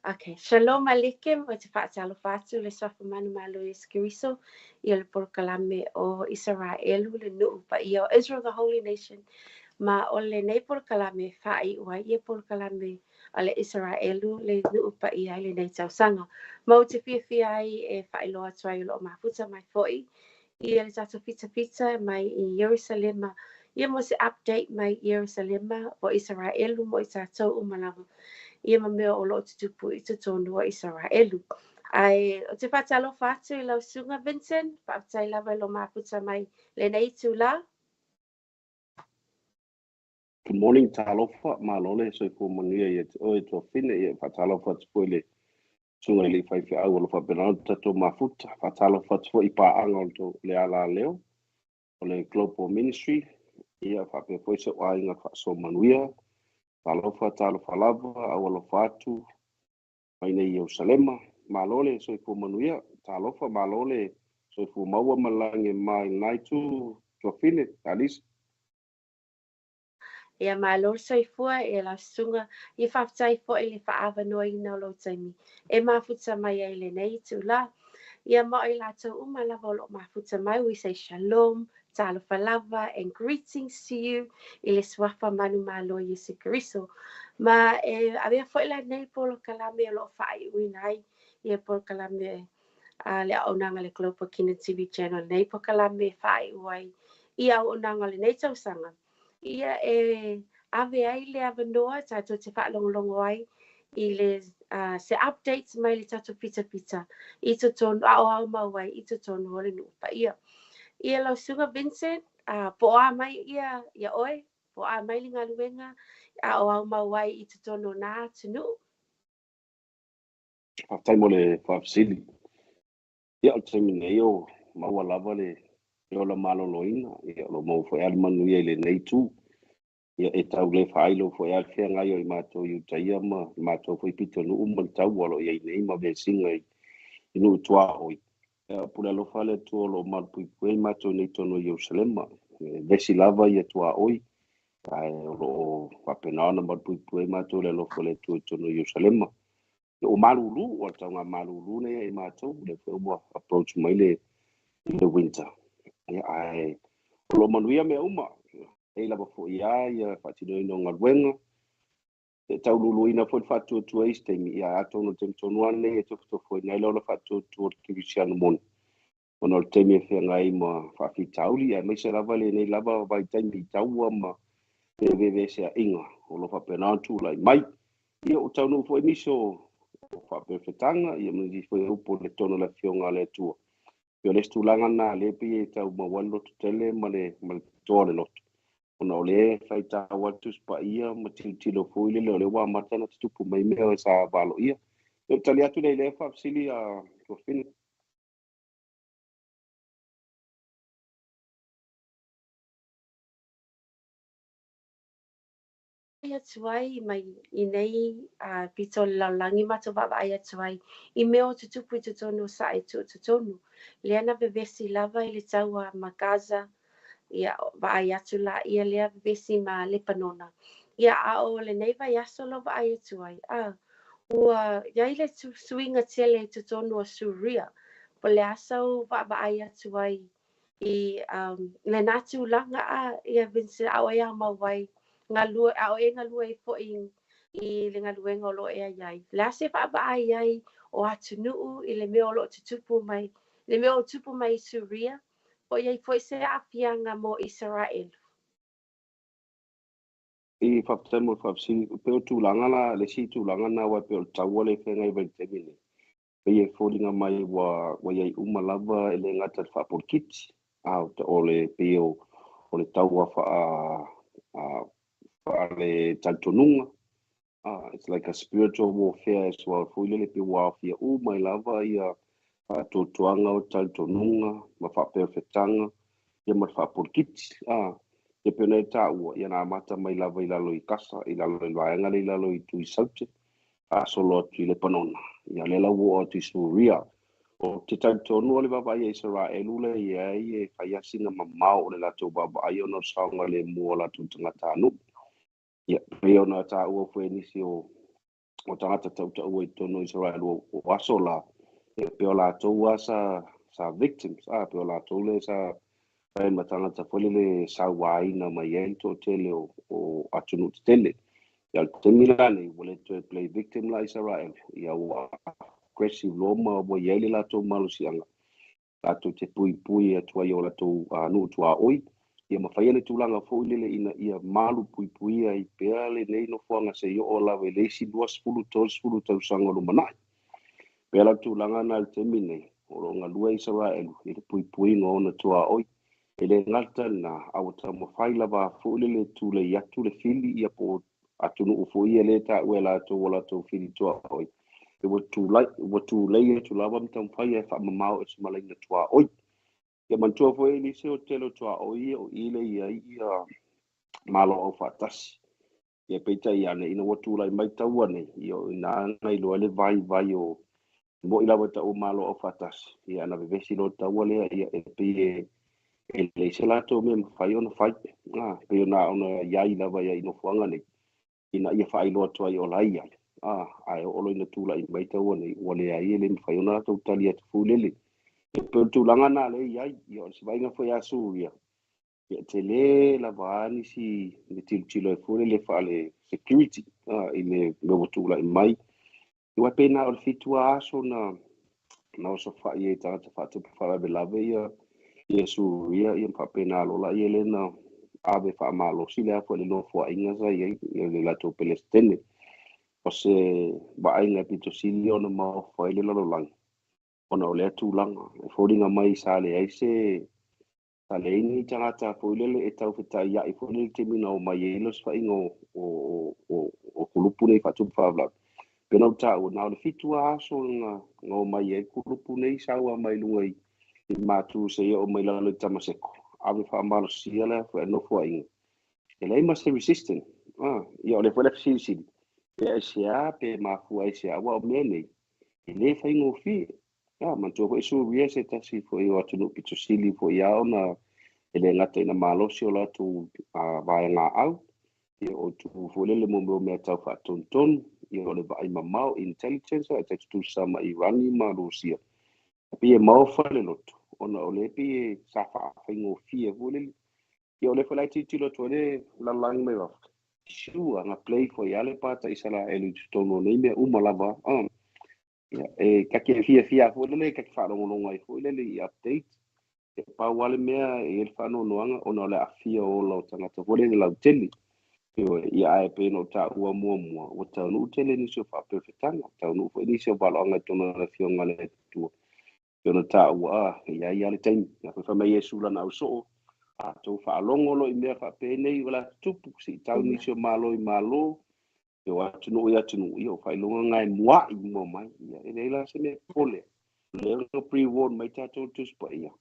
Okay. Shalom Aleichem, ou te faatalofa atu i le Suafa Manumalo o Iesu Keriso i le polokalame o Isaraelu le nuu paia o Israel the Holy Nation. Ma o lenei polokalame e faaiu ai ia polokalame a le Isaraelu le nuu paia i lenei tausaga. Ma ou te fiafia ai e faailoa atu ai o lo o mafuta mai foi ia le tatou fitafita mai i Ierusalema ia mo se update mai Ierusalema o Isaraelu mo i tatou uma lava ia ma mea o lo o tutupu i totonu o Isaraelu. Ae ou te faatalofa atu i lau susuga Vincent, faafetai lava i lo mafuta mai lenei itulā. Good morning, talofa, malo le soifua manuia ia te oe tuafine, ia faatalofa atu foi le susuga i le faifeau o lo faapena ona tatou mafuta. Faatalofa atu foi i paaga o le alaleo, o le Global Ministry, ia faapea foi si ou aiga faasoa manuia. Talofa, talofa lava, au alofa atu mai nei Ierusalema. Malo le soifua manuia, talofa, malo le soifua maua ma le lagi e mama i lena itu, tuafine, Alisa. Ia malo le soifua e lau susuga, ia faafetai foi i le faaavanoaina o lou taimi e mafuta mai ai i lenei itulā. Ia ma o i latou uma lava o lo o mafuta mai, we say shalom, talofa lava, and greetings to you i le Suafa Manumalo o Iesu Keriso. Ma e avea foi lenei polokalame o lo o faaiuina ai ia polokalame a le auaunaga a le Global Kingdom TV Channel lenei polokalame e faaiu ai i auaunaga o lenei tausaga. Ia e ave ai le avanoa tatou te faalogologo ai i le se updates mai le tatou pitapita i totonu a o ao mau ai i totonu o le nuu paia. Ia lau susuga Vincent, po o a mai ia ia oe, po o a mai le galuega a o ao mau ai i totonu o nā atunuu. Faafetai mo le faafesili. Ia, o le taimi nei o maua lava le ola maloloina, ia, o lo o maua foi lava le manuia i lenei itu. Ia, e tau le faailo foi lava le feagai o i matou i uta ia ma le matou foi pitonuu ma le taua o lo o i ai nei ma vesiga i nuu tuaoi. Ia, pule alofa le Atua o lo o malupuipuia i matou nei i totonu o Ierusalema. E vesi lava ia tuaoi, ae o lo o faapena ona malupuipuia i matou i le alofa o le Atua i totonu o Ierusalema. O malulu, o le tauga malulu nei ia i matou, lea foi ua approach mai le winter. Ia, ae o lo o manuia mea uma. E lava foi lava ia faatinoina o galuega, e tau luluina foi le faatuatua i isi taimi, ia atonu o le taimi tonu lava lenei e tofotofoina ai le ola faatuatua o le kerisiano moni, ona o le taimi e feagai ma faafitauli, aemaise lava lenei lava vaitaimi i taua ma feveveseaiga o lo o faapena ona tulai mai. Ia, ua taunuu foi nisi o faaperefetaga, ia ma nisi foi o upu o le tonu o le Afioga a le Atua. Pei o le isi tulaga lena lea pei e tau maua ai le lototele ma le toa o le loto, ona o lea e faitau atu Tusi Paia ma tilotilo foi lele o lea ua amata ona tutupu mai mea sa valoia. Ia, o le tali atu lea i lea faafesili a Tuafine. Atu ai mai i nei pito o le lalolagi matou vaavaai atu ai i mea o tutupu i totonu o sae tuutotonu. Lea na vevesi lava i le taua ma Gaza, ia vaai atu laia lea vevesi ma Lepanona. Ia a o lenei vaiaso lou vaai atu ai, a ua i ai le suiga tele i totonu o Suria. Po o le a sau vaavaai atu ai i lena tulaga a ia Vincent, a o e ao mau ai galue, a o e galue ai foi i le galuega o lo o e ai ai. Le a se vaavaai ai o atunuu i le mea o lo o tutupu mai, le mea o tupu mai i Suria, po o i ai foi se aafiaga mo Isaraelu? I faafetai mo le faafesili. Pei o tulaga la, le isi tulaga lena aua e pei o le taua lea e feagai vaitaimi nei. Pei e foliga mai ua i ai uma lava e le gata i le faapolokiki, a o le pei o le taua faale talitonuga. It's like a spiritual warfare as well foi lele pei ua aofia uma ai lava ia faatuatuaga o talitonuga ma faaperefetaga ia ma le faapolokiki. Ia pei ona e taua, ia na amata mai lava i lalo i Kasa, i lalo i le vaega lea i lalo i Tuisaute, faasolo atu i Lepanona, ia lea la ua oo atu i Suria. O te talitonu o le vaavaai a Isaraelu lea i ai e fai lava sina mamao o le latou vaavaai ona o le saogalemu o latou tagatanuu. Ia, pei ona taua foi e nisi o o tagata tautaua i totonu o Isaraelu o aso la, e pei o latou lava sa victims, a pei o latou lea sa fai ma tagata foi lele sauaina mai ai le toatele o atunuu tetele. Ia, o le taimi la nei, ua le toe play victim la Isaraelu, ia ua aggressive loa ma ua i ai le latou malosiaga latou te puipui atu ai i o latou nuu tuaoi, ia ma faia le tulaga foi lele ina ia malu puipuia ai pea lenei nofoaga seia oo lava i le isi 20, 30 tausaga o lumanai. Pei la o le tulaga lena i le taimi nei, o lo o galue Isaraelu i le puipuiga o ona tuaoi. E le gata lena, a ua taumafai lava foi lele e tulei atu le fili ia po o atunuu foi ia lea e taua e latou o latou fili tuaoi, ua tulei atu lava ma taumafai e faamamao ese ma laina tuaoi. Ia manatua foi e nisi o tele o tuaoi ia o i lea e i ai ia Malo Aufaatasi. Ia peitai ane, ina ua tulai mai taua nei, ia o i ina na iloa ai le vaivai o mo'i lava e taua Malo Aufaatasi, ia ana vevesi loa taua lea, ia e pei e leai se latou mea e mafai ona fai. Pei ona i ai lava i nofoaga nei, ina ia faailoa atu ai o la e i ai, ae oo loa ina tulai mai taua nei, ua leai, e le mafai ona latou tali atu foi lele. E pei o le tulaga lena lea e i ai. Ia o le vaaiga foi ia Suria, ia tele lava a nisi le tilotilo ai foi lele faale security i le mea ua tulai mai. Aua pei na o le 7 aso na osofai ai tagata faatupu faalavelave ia Suria, ia ma faapena loa la ia lea na ave faamalosi le foi le nofoaiga sa i ai ia le latou Pelestene. O se vaaiga pito sili ona maofa ai le lalolagi ona o lea tulaga e foliga mai sa leai se sa leai ni tagata foi lele e taufetaiai foi lele taimi na omai ai le osofaiga o kulupu nei faatupu faalavelave. Pei ona ou taua, na o le 7 aso na omai ai kulupu nei saua mai luga i matu seia oo mai lalo i Tamaseko, ave faamalosia le foi nofoaiga. E leai ma se resistant. Ia o le foi le fesilisili, pe aisea pe mafua aisea, aua o mea nei, e le faigofie. Manatua foi Suria se tasi foi o atunuu pito sili foi a ona e le gata ina malosi o latou vaega au, ia o tu foi lele mo mea tau faatonutonu, ia o le vaai mamao, intelligence, e tai tutusa ma Irani ma Rusia. Pei e maofa le loto, ona o le pei e sa faafaigofie foi lele. Ia o le foi la e tilotilo atu ai le lalolagi mai fafo, sure na play foi a le pata Isaraelu i totonu o nei mea uma lava. Ia, e kake fiafia foi lele, kake faalogologo ai foi lele i update. E pau lava le mea e i ai le faanoanoaga ona o le aafia o ola o tagata foi lele lautele. Ia ae pei ona ou taua muamua, ua taunuu tele nisi o faaperefetaga, taunuu foi nisi o valoaga i totonu o le afioga a le Atua. E ona taua, e i ai lava le taimi. Ia foi fai mai Iesu lana ausoo, a tou faalogo loa i mea faapenei o le a tutupu, se i tau nisi o malo i malo, o atunuu i atunuu, ia o faailoga na e muai mua mai. Ia, e leai la se mea popole. O lea na pre-warn mai tatou Tusi Paia.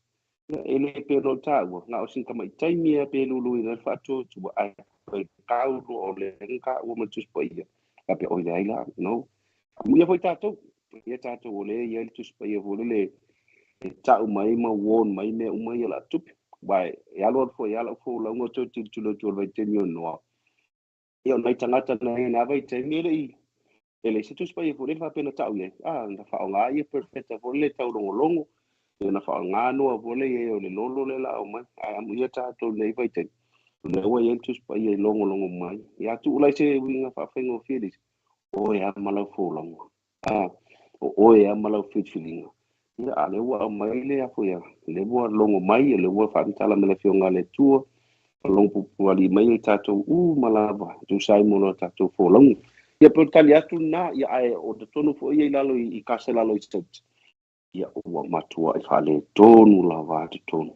Ia, e le pei ona ou taua, na o sina tamaitai ia pe luluina ai le faatuatua, ae tau loa o lea na taua ma le Tusi Paia. Faapea, oi leai la, no. Amuia foi tatou. Ia tatou o lea e i ai le Tusi Paia foi lele e tau mai ma warn mai mea uma ia o le a tutupu. Aua e alu alu foi lava lau folauga o toe tilotilo atu o le vaitaimi o Noa. Ia o nai tagata na i na vaitaimi e leai se Tusi Paia foi lele faapea na tau i ai. Na faaaoga ia perfecta foi lele taulogologo. Ia na faaaoga Noa foi lele i ai o le lolo lea la aumai. Ae amuia tatou nei vaitaimi. O lea ua i ai le Tusi Paia i logologo mai. Ia tuu lai se uiga faafaigofie le isi. Oe a ma lau folauga. O oe a ma lau filifiliga. Ia, a lea ua aumai le afo ia, lea ua logo mai, lea ua faamatala mai le afioga a le Atua, logo pupuali mai i tatou uma lava, tusa ai mo lo tatou folauga. Ia, pe o le tali atu lena, ia, ae o totonu foi ia i lalo i kase lalo i States. Ia, ua matua i faaletonu lava totonu.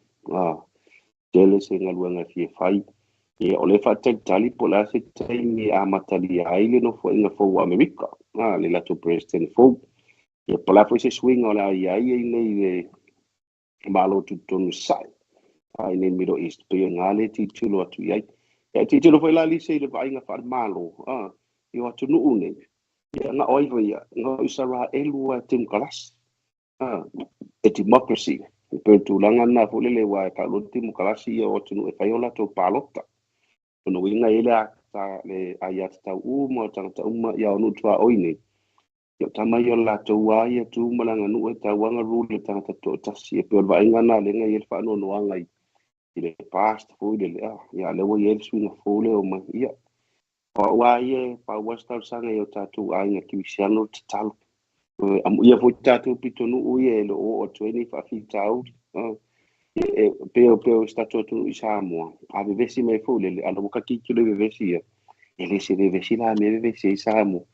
Tele se galuega e fia fai. Ia, o le faatalitali po o le a se taimi e amatalia ai le nofoaiga fou o Amerika, le latou president fou. Ia, po o le a foi se suiga o le a i ai ai nei le malo tutotonu sae, i nei Middle East, pei o ngā le tilotilo atu i ai. Ia, tilotilo foi la lise i le vaaiga faalemalo, i o atunuu nei. Ia, na o ai foi ia, na o Isaraelu a demokarasi. E democracy. E pei o le tulaga lena foi lele ua e taua demokarasi ia o atunuu e fai o latou palota. O lona uiga e i ai le le aiatatau uma o tagata uma, ia o nuu tuaoi nei. Ia o tama ia o le latou lava ia tu ma le aganuu e tatau lava ona rule e le tagata toatasi. E pei o le vaaiga lena lea na i ai le faanoanoaga i le past foi lele, ia a o lea ua i ai le suiga fou lea e omai. Ia, o au lava ia e pau lava se talosaga i o tatou aiga kerisiano le tatalo. Amuia foi tatou pitonuu ia e le o oo atu ai nei faafitauli. E pei o si tatou atunuu i Samoa, a vevesi mai foi lele, a o lea ua tilotilo i vevesi ia, e le se vevesi la mea e vevesi ai Samoa.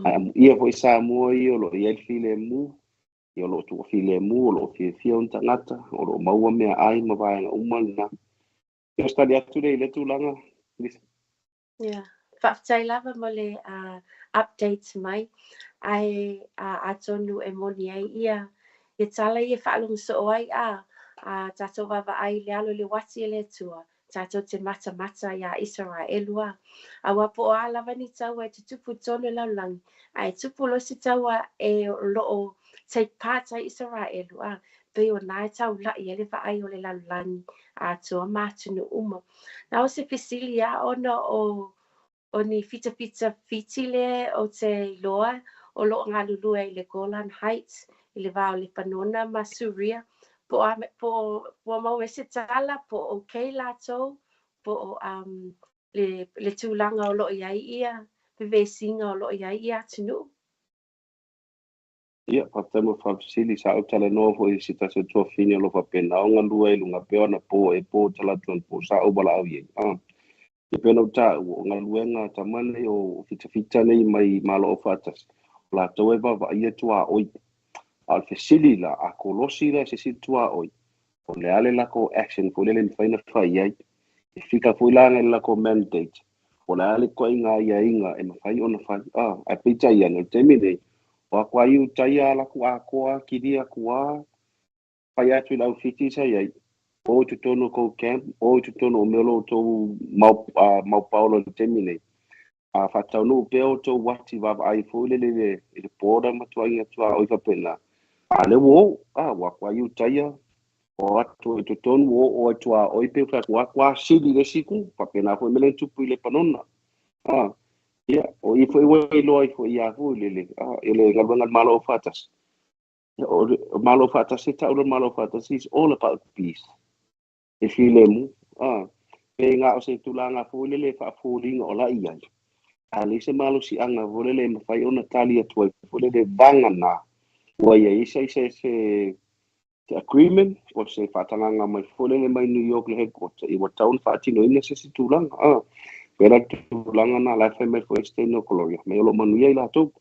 Ae amuia foi Samoa ia o lo o i ai le filemu, ia o lo o tuufilemu, o lo o fiafia ona tagata, o lo o maua meaai ma vaega uma lena. Ia o se tali atu lea i lea tulaga, Lisa. Yeah. Faafetai lava mo le update mai, ae atonu e moni ai ia tala ia e faalogo soo ai a tatou vaavaai i le alo i le uati a le Atua, tatou te matamata iā Isaraelu a. Aua po o a lava ni taua e tutupu i totonu o le lalolagi, ae tupu loa se taua e o lo o take part ai Isaraelu a, pei o lena e taulai ai le vaai o le lalolagi atoa ma atunuu uma. Na o se fesili lava ona o ni fitafita fiti lea ou te iloa o lo o galulue ai i le Golan Heights i le va o Lepanona ma Suria, po o po o ua maua ai se tala, po o okay latou, po o le tulaga o lo o i ai ia vevesiga o lo o i ai ia atunuu? Ia, faafetai mo le faafesili. Sa ou talanoa foi i se tasi o tuafafine o lo o faapena ona galue ai i luga, pei o anapo e po talaatu anapo sa ou valaau i ai. Ia pei ona ou taua, o galuega a tama nei o fitafita nei mai Malo Aufaatasi, o latou e vaavaaia tuaoi. A o le fesili la, a kolosi la e se isi tuaoi, o le a le latou action foi lele e mafai ona fai ai? E fika foi la agai i le latou mandate, o le a le ituaiga aiaiga e mafai ona fai? Ae peitai ane, o le taimi nei, o atu lava Iutaia alu atu atoa kilia atu lava, fai atu i le au Fiti sa i ai, o i totonu o tou camp, o i totonu o mea o lo o outou mau paolo i le taimi nei. A faataunuu pea outou uati vaavaai foi lele i le border ma tuaiga tuaoi faapena. A lea ua o, ua atu lava Iutaia, o atu i totonu, ua oo ai tuaoi pe fai atu, ua atu lava sili i le isi itu, faapena foi mea lea na tupu i Lepanona. Ia, o i foi ua iloa ai foi ia foi lele, i le galuega a le Malo Aufaatasi. O le Malo Aufaatasi, e tau le Malo Aufaatasi is all about peace. E filemu, pe na o se tulaga foi lele e faafoliga o la i ai. A leai se malosiaga foi lele e mafai ona tali atu ai foi lele vagana ua i ai se se agreement po o se faatagaga mai foi lele mai New York le headquarter ia ua tatau ona faatinoina se isi tulaga. Pei la le tulaga lena la e fai mai foi e State o Gloria mai o lo o manuia i latou,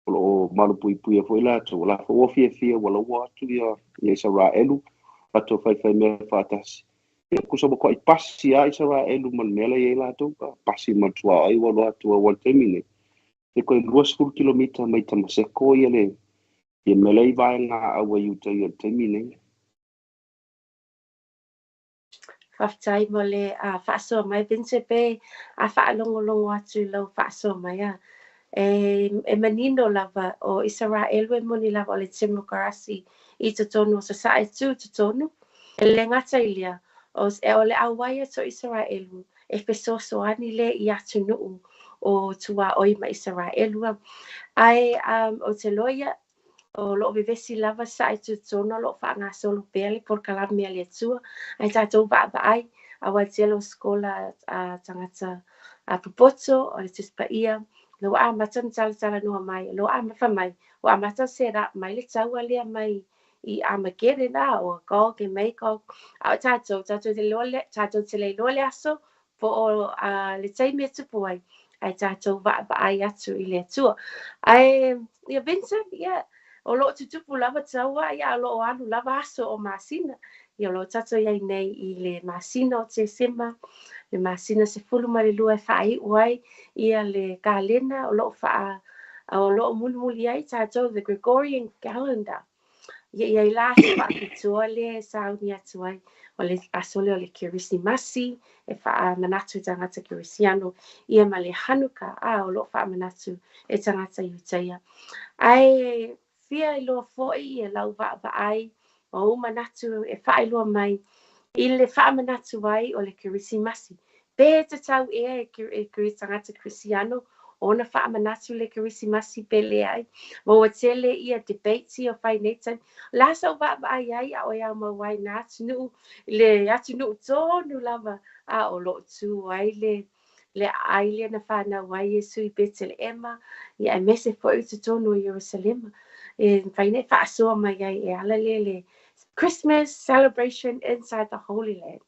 o lo o malupuipuia foi latou, o la foi ua fiafia ua laua atu ia Isaraelu latou faifai mea faatasi. Ia tusa ua toai pasi lava Isaraelu ma le mea la e i ai latou, pasi ma le tuaoi ua alu atu aua i le taimi nei e toe 20 kilomita mai Tamaseko ia le ia mea la e i vaega aua i uta i le taimi nei. Faafetai mo le faasoa mai, Vincent, pe a faalogologo atu i lau faasoa mai a. E manino lava o Isaraelu e moni lava o le temokarasi i totonu o Sasae tu totonu. E le gata i lea, o le auai atu o Isaraelu e fesoasoani lea i atunuu o tuaoi ma Isaraelu. Ae ou te iloa ia, o lo o vevesi lava sae tutotonu o lo o faagasolo pea le polokalame a le Atua. Ae tatou vaavaai, aua le tele o sekola a tagata a popoto o le Tusi Paia, la ua amata ona talatalanoa mai, la ua amafa mai, ua amata ona set up mai le taua lea mai i Armageddon o Gog and Magog. A o tatou, tatou te le iloa le aso po o le taimi e tupu ai, ae tatou vaavaai atu i le Atua. Ae ia Vincent, ia, o lo o tutupu lava taua, ia, o lo o alu lava aso o masina. Ia o lo o tatou i ai nei i le masina o Tesema, le masina 12 e faaiu ai ia le kalena o lo o faa o lo o mulimuli ai tatou, the Gregorian calendar. Ia i ai la aso faapitoa lea e sauni atu ai, o le aso lea o le Kerisimasi e faamanatu i tagata kerisiano, ia ma le Hanukkah o lo o faamanatu e tagata Iutaia. Ae fia iloa foi ia lau vaavaai ma ou manatu e faailoa mai i le faamanatu ai o le Kerisimasi. Pe tatau ea e tagata Kerisiano ona faamanatu le Kerisimasi pe leai? Ma ua tele ia debates ia o fai nei taimi. O le a sau vaavaai ai a o e aumau ai na atunuu, le atunuu tonu lava a o lo o tu ai le aai lea na fanau ai Iesu i Peteleema, ia aemaise foi i totonu o Ierusalema. E mafai ona e faasoa mai ai e ala lea le Christmas celebration inside the Holy Land.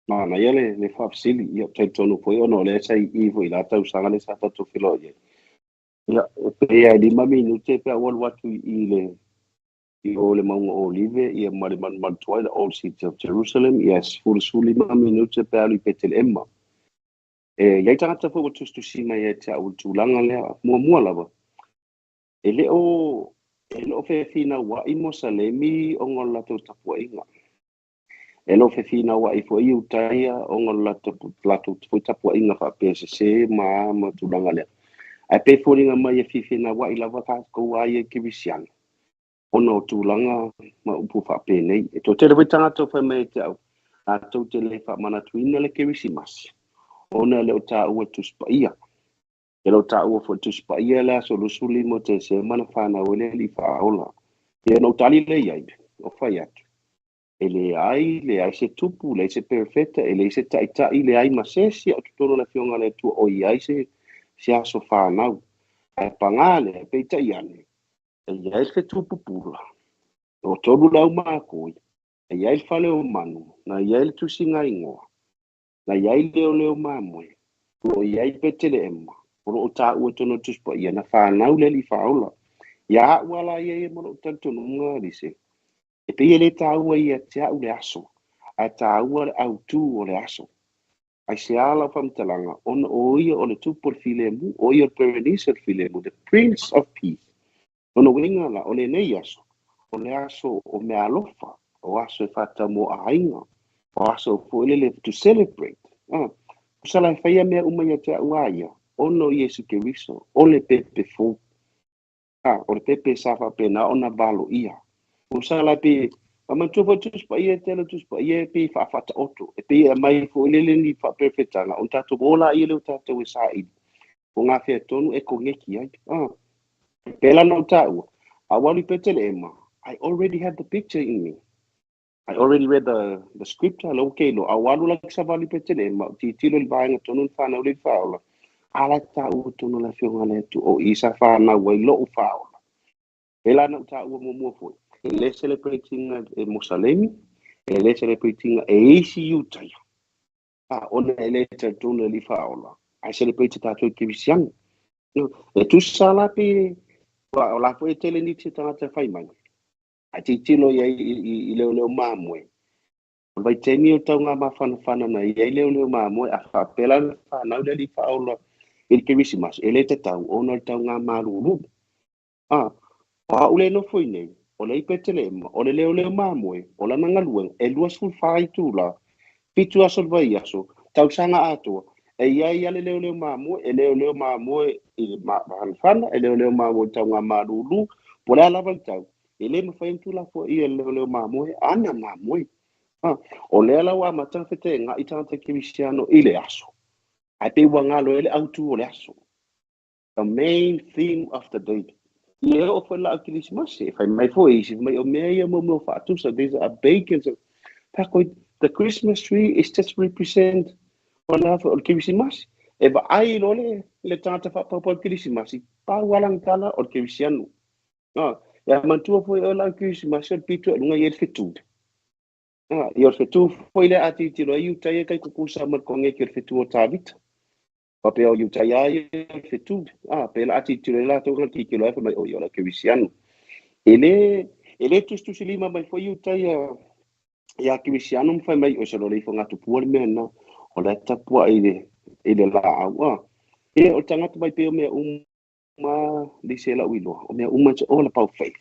Manaia le faafesili, ia, talitonu foi ona o lea sa i foi i la tausaga lea sa tatou feiloai ai. Ia, e pei lava e 5 minute pe a ou alu atu i le i o le Mauga o Olive ia ma le malumalu tuai, the Old City of Jerusalem, ia 15 minute pe alu i Peteleema. E i ai tagata foi ua tusitusi mai ia te au i le tulaga lea. Muamua lava, e le o fefinauai Mosalemi ona o le latou tapuaiga. E le o fefinauai foi Iutaia ona o le latou foi tapuaiga faapea sese ma tulaga lea. Ae pei foliga mai e fefinauai lava tatou a ia Kerisiano ona o tulaga ma upu faapenei. E toatele foi tagata o fai mai ia te au, latou te le faamanatuina le Kerisimasi ona e le o taua Tusi Paia. E le o taua foi Tusi Paia le aso 25 o Tesema na fanau ai le Alii Faaola. Ia ona ou tali lea i ai, o fai atu, e leai, leai se tupu, leai se perofeta, e leai se taitai, leai ma se isi o totonu o le Afioga a le Atua o i ai se aso fanau. Ae paga lea, peitai ane, e i ai le fetu pupula, o tolu le aumakoi, e i ai le fale o manu, na i ai le tusiga igoa, na i ai leoleo mamoe, o lo o i ai Peteleema, o lo o taua i totonu o le Tusi Paia, na fanau le Alii Faaola. Ia au ala ia ia ma lou talitonuga, Lise, e pei e le taua ia te au le aso, ae taua le autu o le aso. Aisea lau faamatalaga? Ona o ia o le tupu o le filemu, o ia o le Perenise o le filemu, the Prince of Peace. Lona uiga la, o lenei aso, o le aso o meaalofa, o aso e faataumuaaiga, aiga, o aso foi lele to celebrate. Ah, tusa la e faia mea uma ia te au a ia, ona o Iesu Keriso, o le pepe fou. Ah, o le pepe sa faapena ona valoia. Tusa la pe, manatua foi Tusi Paia, tele o Tusi Paia e pei faafaataoto, e pei e aumai foi lele ni faaperofetaga, ona tatou o laia lea o tatou e saili, o gafea tonu e koneki ai. Ah, pēlā na ou taua, a ua alu i Peteleema, I already had the picture in me. I already read the scripture, la ua keiloa, a ua alu la ki savali i Peteleema, o tilotilo i le vaega tonu na fanau le Faaola, a la e taua tonu le Afioga a le Atua, o i sa fanau ai lou Faaola. Pēlā na ou taua muamua foi. E le celebrate-ina e Mosalemi, e le celebrate-ina e isi Iutaia. A, ona e le talitonu le Alii Faaola, ae celebrate e tatou Kerisiano. E tusa la pe, o la foi e tele nisi tagata e fai mai. Ae tilotilo i ai i leoleo mamoe. O le vaitaimi o tauga mafanafana na i ai leoleo mamoe, a faapea la na fanau le Alii Faaola i le Kerisimasi, e le tatau ona o le tauga malulu. Ah, o au le nofo i nei, o le i Peteleema, o le leoleo mamoe, o lana galuega, e 24 itula, 7 aso o le vaiaso, tausaga atoa, e i ai lava le leoleo mamoe, e leoleo mamoe i le mafanafana, e leoleo mamoe i le tauga malulu, po o le a lava le tau, e le mafai ona tuulafoaia e le leoleo mamoe ana mamoe. Ah, o lea la ua amata ona feteenai tagata Kerisiano i le aso, ae pei ua galo ai le autu o le aso. The main theme of the day. Ia e oo foi le laau Kerisimasi, e fai mai foi isi, fai mai o mea ia mo mea o faatusa, these are pagans. Tako, the Christmas tree is just represent o le o le Kerisimasi. E vaai loa le tagata faapaupau i le Kerisimasi, pau lava lana tala o le Kerisiano. Ah, ia manatua foi o le laau Kerisimasi o le pito i luga i ai le fetu. Ah, ia o le fetu foi lea a tilotilo ai Iutaia kai kukusa ma le kogeki o le fetu o Tavita. Faapea o Iutaia ia o le fetu. Ah, pēlā a tilotilo ai latou na tilotilo ai fai mai o ia o le Kerisiano. E le tusitusilima mai foi Iutaia ia Kerisiano ma fai mai o se lola ifo gatupua le mea lena. O le tapuai i le laau. Ah, ia o le tagata mai pei o mea uma lise lau iloa. O mea uma it's all about faith.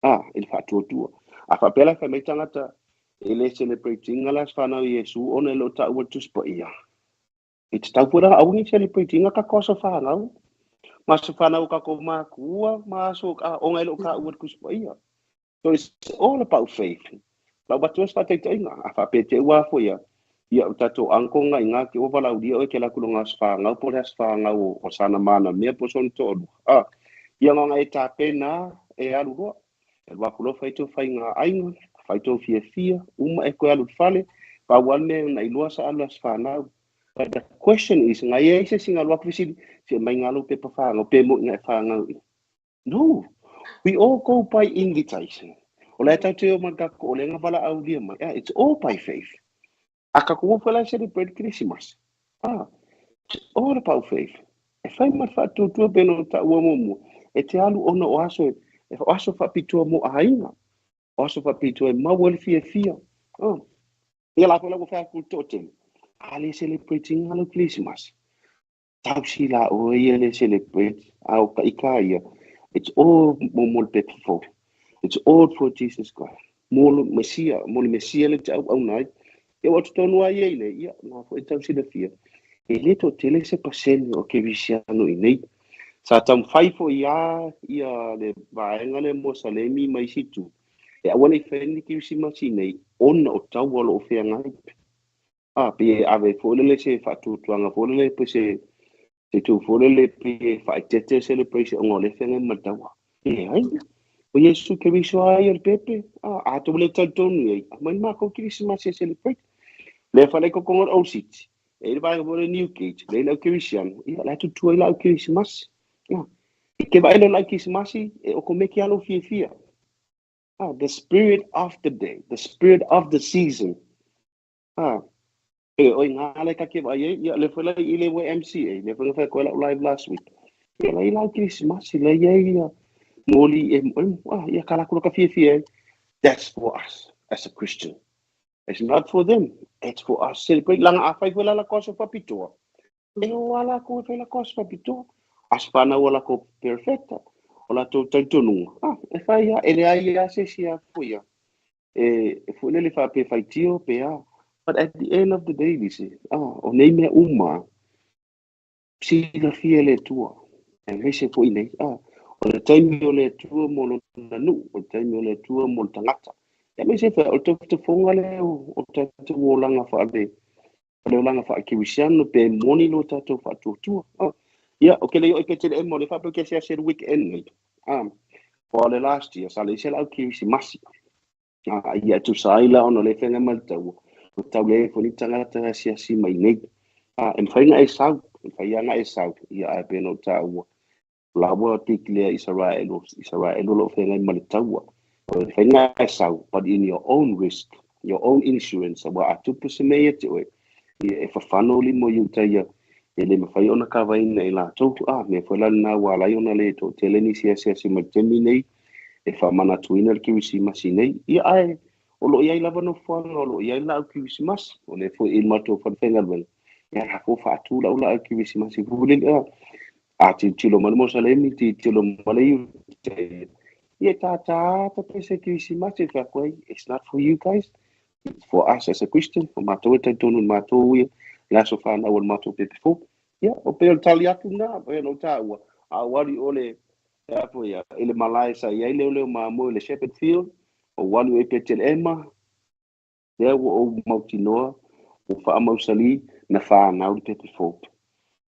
Ah, i le faatuatua. A faapea la fai mai tagata e le celebrate-ina le aso fanau i Iesu ona e le o taua le Tusi Paia. E tatau foi la aua ne i celebrate-ina tatou aso fanau. Ma aso fanau o tatou makua, ma aso ona e le o taua le Tusi Paia. So it's all about faith. Lau avatu ai se faataitaiga, a faapea te ua foi ia, Ia, o tatou uncle nga i ke ua valaaulia oe ke alu atu i loga aso fanau po o le aso fanau o sana manamea po o sona toalua. Ah, ia na ona e tapena e alu loa. E alu atu loa fai tou faiga aiga, fai tou fiafia, uma e toe alu i le fale, pau lava le mea na iloa sa alu i le aso fanau. But the question is, na i ai se isi na alu atu fesili, se aumai nga lou pepa fanau, pe moni na e fanau i. No, we all go by invitation. O la e tatou te o ma le tatou o lea na valaaulia mai. Ah, it's all by faith. A tatou o foi la e celebrate Kerisimasi. Ah, it's all about faith. E fai ma le faatuatua pei ona taua muamua, e te alu ona o aso e, o aso faapitoa mo aiga, o aso faapitoa e maua ai le fiafia. Ah, ia la foi la ua fai atu i le toatele, a le celebrate ina lau Kerisimasi. Tausi la oe ia le celebrate, a o ka ika ia, it's all mo le pepa fou. It's all for Jesus Christ. Mo le Mesia, mo le Mesia le te auauna ai. Ia ua totonu lava ia i nei, ia, na foi tau silafia, e le toatele se pasene o kerisiano i nei. Sa taumafai foi lava ia le vaega lea mo Salemi ma isi itu, e aua ne i faia ni kerisimasi i nei, ona o taua o lo o feagai. A, pei e ave foi lele se faatuatuaga foi lele pe se itu foi lele pei e faaeteete celebration ona o lea e feagai ma le taua. E leai. O Iesu Keriso lava ia o le pepe. A, a tou le talitonu i ai, aumai le matou Kerisimasi e celebrate. Lea fale ai kokoga o le Old City, e i ai le vaega foi lea Newgate, lea e i ai le au Kerisiano, ia o la e tutu ai la au Kerisimasi. A, e te vaai loa i le au Kerisimasi, e okomeki lava lou fiafia. A, the spirit of the day, the spirit of the season. A, e oi ngā le ka ke vai ai, ia le foi la i le YMCA, le foi na whai koe lau live last week. Ia la i lau Kerisimasi, la ia ia moli e ah, ia ka lako ka fiafia ai. That's for us as a Christian. It's not for them. It's for us. Celebrate langa a whai foi la la koso whapitoa. E o a lākou e whai la koso whapitoa. Aso whanau o lākou perfecta. O lātou talitonuga. Ah, e whai ia, e leai ia se si a foi ia. E foi lele faapea e faitio pe a. But at the end of the day, Lise, ah, o nei mea uma, silafia e le Atua, aemaise foi nei, ah, o le taimi o le Atua mo lona nuu, o le taimi o le Atua mo le tagata. Aemaise foi, o le tofotofoga lea o tatou olaga faale, o le olaga faakerisiano pe moni lo tatou faatuatua. Ah, ia, o ke le oi Petelehema, o le faapea ke asiasi i le weekend nei. Ah, o le last year, sa leai se laau Kerisimasi. Ah, ia e tusa ai la ona o le feagai ma le taua, ua tau leai foi ni tagata e asiasi mai nei. Ah, e mafai ona e sau, e mafai lava ona e sau, ia ae pei ona ou taua, o la ua declare Isaraelu, Isaraelu o lo o feagai ma le taua. E mafai ona e sau, but in your own risk, your own insurance, aua a tupu se mea ia te oe, ia e fafano lima o Iutaia, e le mafai ona kavaina e latou. A mea foi la lena ua ala ai ona le toatele nisi asiasi mai le taimi nei, e faamanatuina le Kerisimasi nei. Ia ae o lo o i ai lava nofoaga, o lo o i ai laau Kerisimasi, o lea foi i le matou falefaigaluega, ia la foi ua faatu lau laau Kerisimasi foi lele, a A tilotilo mai le Mosalemi, tilotilo mai le Iutaia, ia e tātā ta pese Kerisimasi, e fai atu ai, it's not for you guys, it's for us as a Christian, o matou e talitonu i le matou ia, le aso fanau o le matou pepe fou. Ia, o pei o le tali atu lena, pei ona ou taua, a ou alu i o le, e a foi ia, i le malae sa i ai leoleo mamoe i le Shepherd Field, ou alu i Petelehema, Lea ua ou mautinoa, ua faamausali na fanau le pepe fou.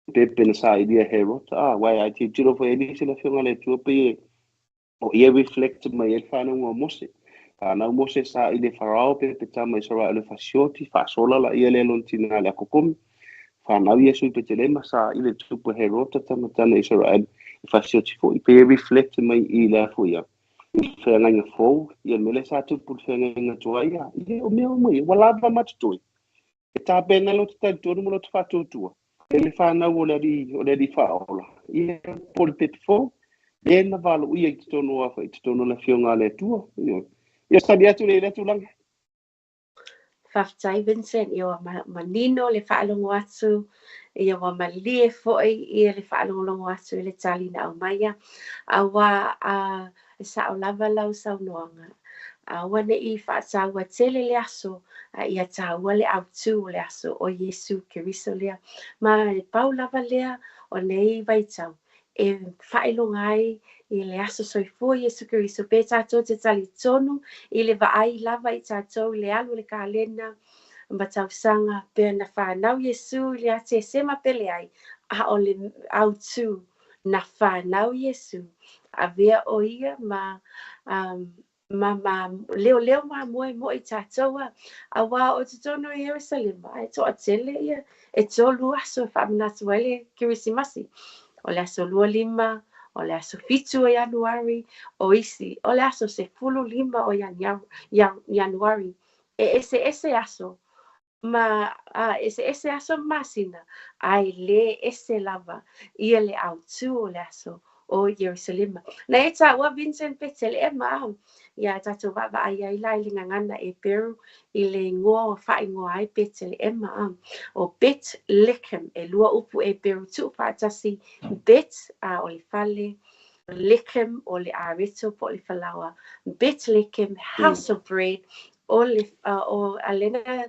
Le pepe na sailia e Herota, a, aua e tilotilo foi e Elise le Afioga a le Atua pei e o ia e reflect mai ai le fanauga o Mose. Fanau Mose saili e Farao pepe tama Isaraelu e fasioti, faasola laia lea lona tina le akokomi. Fanau Iesu i Petelema, saili e tupu e Herota tama tane Isaraelu e fasioti foi. Pei e reflect mai i le a foi ia. I le feagaiga fou, ia le mea lea sa tupu i le feagaiga tuai, ia, ia o mea uma ia, ua lava ma totoe. E tapena lo te talitonu ma lo te faatuatua. E le fanau o le alii, o le alii faaola, ia po o le pepe fou, lea na valoia i totonu o i totonu o le Afioga a le Atua. Ia, ia sali atu le i lea tulaga. Faafetai Vincent, ia ua manino le faalogo atu, ia ua malie foi ia le faalogologo atu i le tali na aumaia. Aua a e sao lava lau saunoaga, aua ne i faataua tele le aso, a ia taua le autū o le aso o Iesu Keriso lea. Ma e pau lava lea o nei vaitau e faailoga ai i le aso soifua Iesu Keriso, pe tatou te talitonu i le vaai lava i tatou i le alu o le kalena, Ma tausaga pe na whanau Iesu i le ia Tesema pe leai, a o le autū na whanau Iesu. Avea o ia ma ma leoleo mamoe mo i tātou a. Auā o totonu o Ierusalema, e toatele ia, e 3 aso e faamanatu ai le Kerisimasi. O le aso 25, o le aso 7 o Ianuari, o isi, o le aso 15 o Ianuari. E eseese aso, ma eseese aso masina, ae le ese lava ia le autū o le aso o Ierusalema. Na e tāua Vincent Petelehema ia tātou vaavaai ai la i le gagana Eperu i le igoa ua faaigoa ai Petelehema o Bet Lechem, e 2 upu Eperu tuufaatasi, Bet o le fale, Lechem o le areto po o le falaoa, Bet Lechem, house of bread, o le o alena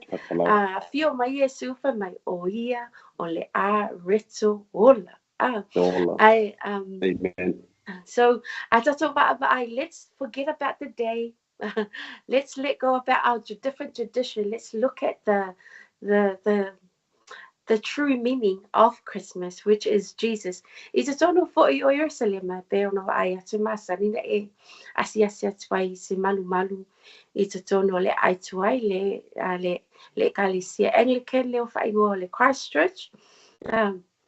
fio mai Iesu fai mai o ia o le areto ola. I Amen. So a tātou vaavaai, let's forget about the day. Let's let go about our different tradition. Let's look at the true meaning of Christmas, which is Jesus. I totonu fo'i o Ierusalema, pe ona vaai atu masani na e asiasi atu ai se malumalu i totonu o le ai tuai le le ekalesia Anglican le o faaigoa o le Christchurch.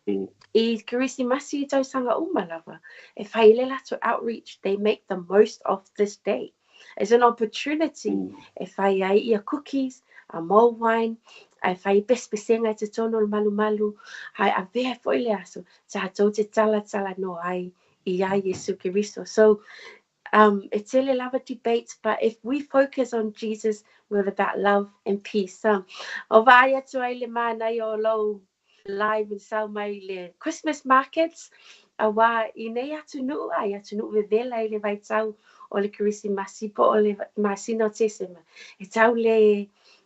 I Kerisimasi i tausaga uma lava, e whai le latou outreach, they make the most of this day. It's an opportunity e whai ai ia cookies, a mulled wine, e whai pespesenga i totonu o le malumalu, hai avea fo'i le aso, tātou te talatala no ai i a Iesu Keriso. So, e tele lava debates, but if we focus on Jesus, we're about love and peace. O vaai atu ai le mānai o lou live and sau mai le Christmas markets, auā i nei atunuu ai atunuu vevela i le vaitau o le Kerisimasi po o le masina o Tesema. E tau le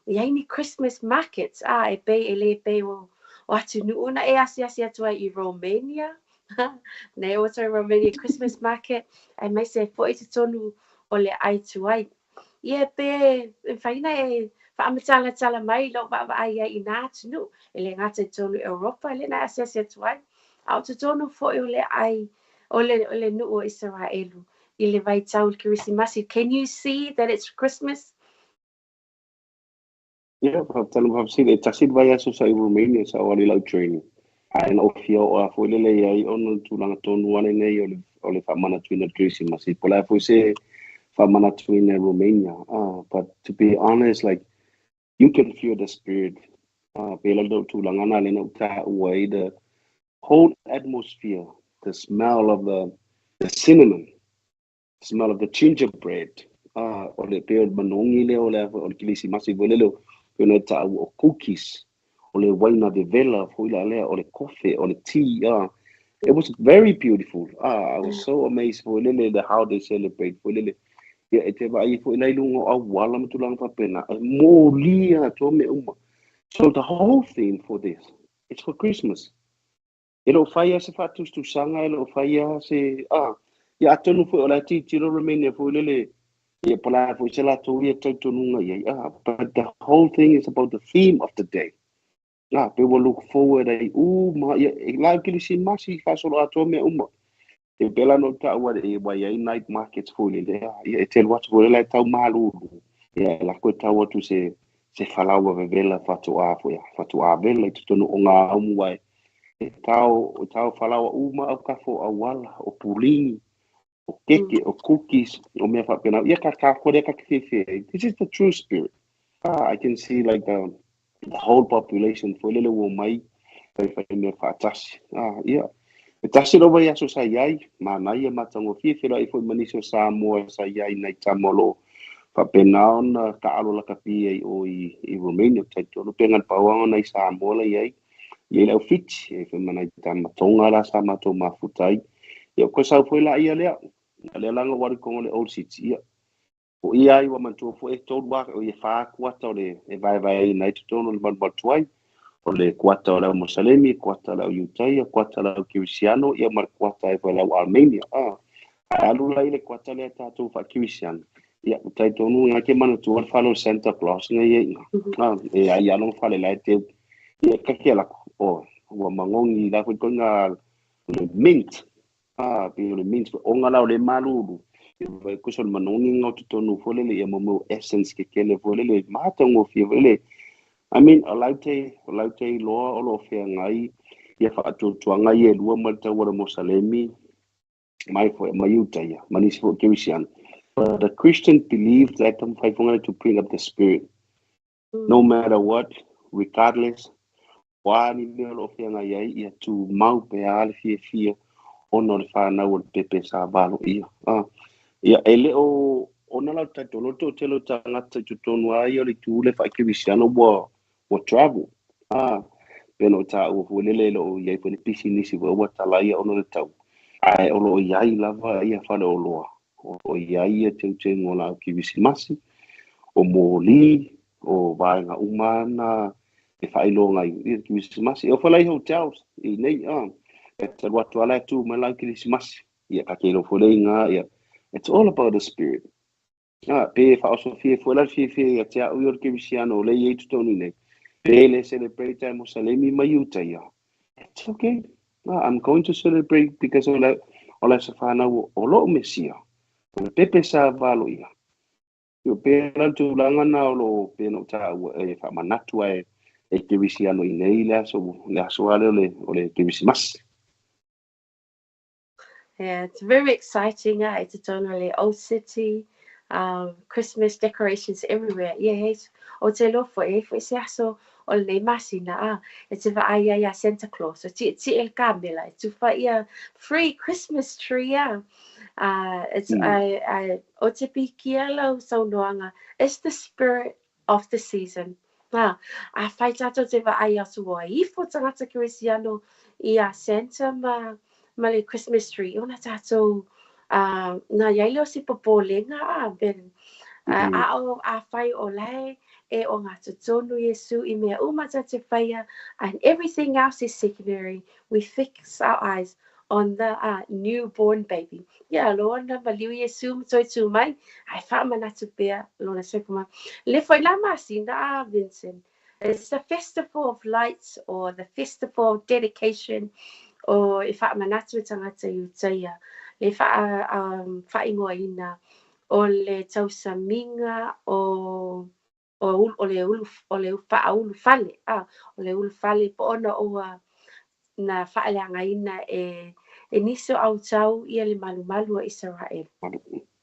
i ai ni Christmas markets, e pei e le pei o atunuu na e asiasi atu ai i Romania. Nei o atu ai Romania Christmas market, ai mai se fo'i totonu o le ai tuai. Ia pe e whaina e whaamatalatala mai lo vaavaai ai i nā atunuu, e le gata i totonu Europa, le na asiasi atu ai. A o totonu fo'i o le ai, o le nuu o Israelu, i le vaitau le Kerisimasi. Can you see that it's Christmas? Yeah, whakatanu whakasiri, e tasi vai aso sa i Romania sa o ali lau training. Ai na ofia o a foi lele ai ona tūlanga tonu ane nei o le whamanatuina Kerisimasi. Po la foi se whamanatuina Romania. But to be honest, like, you can feel the spirit. Pela do tūlanga nā lena uta ua i the whole atmosphere, the smell of the cinnamon, smell of the gingerbread. O le peo manongi le o le Kerisimasi foi lele o na ta'u o cookies, o le waina vevela foi la lea, o le kofe, o le tea. It was very beautiful. I was so amazed foi lele how they celebrate foi lele. Ia e te vaai foi lai lunga o auala ma tulaga faapena, e molia atoa mea uma. So the whole theme for this, it's for Christmas. E loo whaia se whaatustusaga, e loo whaia se ia atonu foi o la titiro Romania foi lele. Ia pala foi se latou ia tautonuga i ai. But the whole thing is about the theme of the day. Pe ua look forward ai uma ia e la Kerisimasi faasolo atoa mea uma. E pela no ta'ua e wai ai night markets foi lele. Ia e telu atu foi lele e tau malulu. Ia la koe tau atu se falaua vevela fatoa foi fatoa vela i totonu o ngā aumu ai. E tau falaua uma au kafo auala o pulini, o keke, o cookies, o mea whapena. Ia ka kore ka kewhewhe. This is the true spirit. I can see like the whole population foi lele ua mai whai mea whaatasi. Ia. E tasi lova i aso sa iai, mānai e matango fiawhera i foi manisi o Samoa sa iai nei tamolo. Whapena ona ka alo laka pia i o i Romania, taitonu pengan pauanga nei Samoa la iai. Ia lau fiti, e foi manai tamatonga la sa matou mafutai. Ia ko sau foi la ia lea, lea langa wari kongo le Old City. Ia. O ia ai wa mantua foi e tolu wa, o ia wha kuata o le e vai vai ai nei totonu le malumalu o le kuata o lau Musalemi, kuata lau Yutaia, kuata lau Kirisiano, ia ma le kuata e foi lau Armenia. Ai alu lai le kuata lea tātou wha Kirisiano. Ia, ua talitonu na ke manatua le fale o Santa Claus na ia ina. Ah, e ai alo fale la te. Ia ka ke la o ua mangongi la ko nga le mint. Ah, pe le mint o nga la o le malulu. Vai ko sol manongi nga totonu fo le ia mo essence ke kele fo le mata ngo fia fo le. I mean, o lau te loa o lo fea ngai ia whaatuatuanga i e lua ma le tau o le Mosalemi mai fo mai uta ia manisi fo kerisiano. But the Christian believe that to bring up the spirit. No matter what, regardless, wa ni mea o lo fea ngai ai ia tu mau pe a le fia fia ona o le whanau o le pepe sa valo ia. Ah, ia e le o ona lau taitolo te o te lo tangata i totonu ai o le tu le wha kerisiano ua travel. Ah, pena o tā ua fuelele lo i ai fo le pisinisi ua ua tala ia ona le tau. Ai o lo i ai lava ia whale o loa. O i ai ia te utengo la kirisimasi, o mōli, o vaenga umana, e whailonga i ia kirisimasi. O whalai hotels, i nei, ah, e te watu ala tu mai lau kirisimasi. Ia ka ke lo fole ngā, ia. It's all about the spirit. Ah, pe whaosofia fo la fia fia ia te au i o le kirisiano o le i tonu nei. Pe le celebrate ai Mosalemi mai uta ia. It's okay. Ah, I'm going to celebrate because o la sa whanau o lo Mesia. O le pepe sa valo ia. Io pe la tulaga na o lo pe no ta ua e whamanatu ai e kirisiano i nei le aso ale o le kirisimasi. Yeah, it's very exciting. It's a old city, Christmas decorations everywhere. Yeah, it's o te lofo e fo se aso o le masina a e te vaai ia Santa Claus. O ti ti el kamela e tufa ia free Christmas tree. It's I o te pikia lau saunoanga. It's the spirit of the season. A whai tātou te vaai atu o ifo tangata kirisiano i a Santa ma le Christmas tree. Ona tātou na iaile o si popolenga a ben a o a whai o lai e o ngā totonu Yesu i mea umata te whaia, and everything else is secondary. We fix our eyes on the newborn baby. Ia, loa na maliu Yesu ma toi tū mai, ai whaamanatu pea, lona soifua. Le foi la masina a Vincent. It's the festival of lights or the festival of dedication o e whaamanatu e tangata i utaia. Le whaingoa o le tausamiga o o le ulu o le whaaulu fale. Ah, o le ulu fale po ona ua na whaaleangaina e niso au tau ia le malumalu o Israel.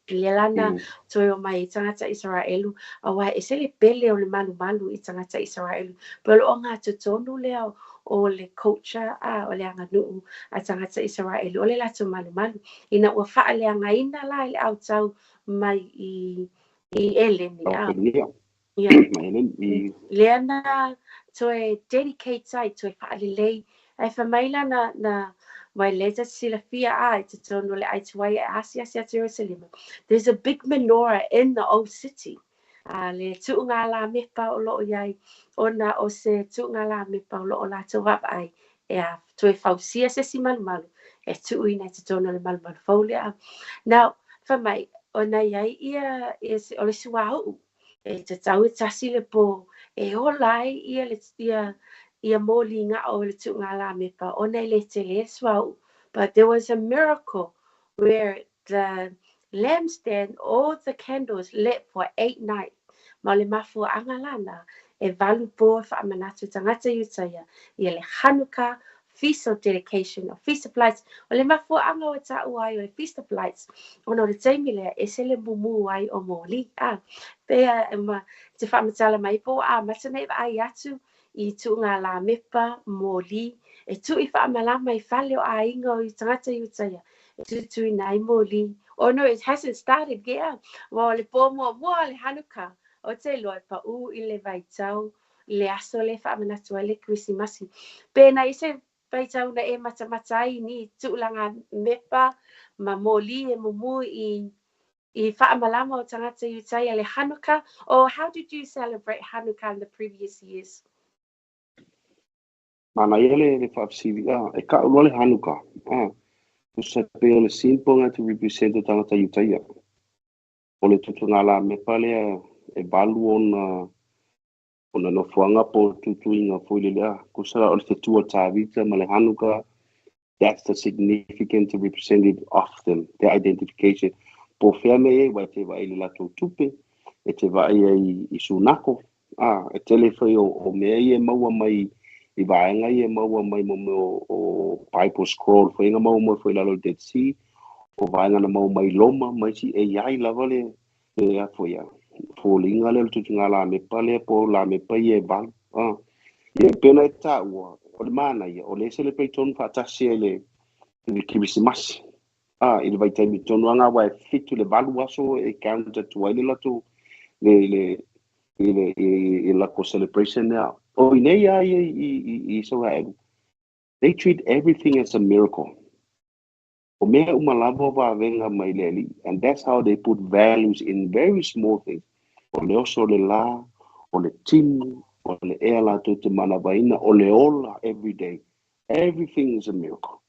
Le lana toi o mai tangata Israelu awa e se le pele o le malumalu i tangata Israelu. Pero o ngā totonu lea o le culture a o le anganuu a tangata Israelu o le lato malumalu. Ina ua whaaleangaina la i le au tau mai i Eleni. Ia. Lea na toe dedicate ai, toe whaalelei. Ai whamaila na mai leta silafia a i te tonu le aituai e asi asi atu Jerusalem. There's a big menorah in the old city. Le tuunga la mepa o loo iai, ona o se tuunga la mepa o loo la tau ai. E a toe fausia se si malumalu. E tuuina i te tonu le malumalu faulea. Now, whamai, ona iai ia o le suau. E te tau e tasi le po, e ola ai ia le ia mōli ngā o le tuunga la mepa, ona i le te le suau. But there was a miracle where the lampstand, all the candles lit for 8 nights. Ma le mafua anga lana, e valu po whaamanatu tangata iutaia, ia le Hanukkah, Feast of Dedication, or Feast of Lights. O le mafua anga o tāu ai o le Feast of Lights. Ona o le taimi lea, e se le mumu ai o mōli. Ah, pea e ma, te whaamatala mai po, a matana e ai atu i tuunga la mepa mōli. E tu i whaamalama i whale o a inga o i tangata iutaia. E tutu i nai mōli. Oh no, it hasn't started yet. Wa o le pō mua mua le Hanukkah. O te loa pa u i le vaitau, le aso le whaamanatu ai le Krisimasi. Pēnā i se vaitau na e matamatai ni tuulanga mepa ma mōli e mumu i whaamalama o tangata iutaia le Hanukkah. Or how did you celebrate Hanukkah in the previous years? Mana ia le whaafsivi, e ka ulua le Hanukkah. O se pe o le simple nga to represent o tangata iutaia. O le tutuga lamepa lea e 8 ona nofoaga po o tutuiga foi lele a. Tusa la o le fetu o Tavita ma le Hanukkah, that's the significant representative of them, their identification. Po fea mea i ai, ua e te vaai i le latou tupe, e te vaai ai i sunako, a, e tele foi o mea ia e maua mai i vaega ia e maua mai mo mea o Bible scroll foi na maua mai foi i lalo o le Dead Sea, o vaega na maua mai Roma, ma isi e i ai lava le a foi a foliga lea o le tutuga lamepa lea po o lamepa ia e 8. Ah. Ia pei ona e taua, o le manaia, o le celebrate tonu faatasi ai le Kerisimasi. Ah, i le vaitaimi tonu anga aua e 7 i le 8 aso e count atu ai le latou le i le i latou celebration lea. O i nei a ia i Israel, they treat everything as a miracle. O mea uma lava o vavega mai le Alii, and that's how they put values in very small things. O le oso o le la, o le timu, o le ea latou te manavaina, o le ola every day. Everything is a miracle.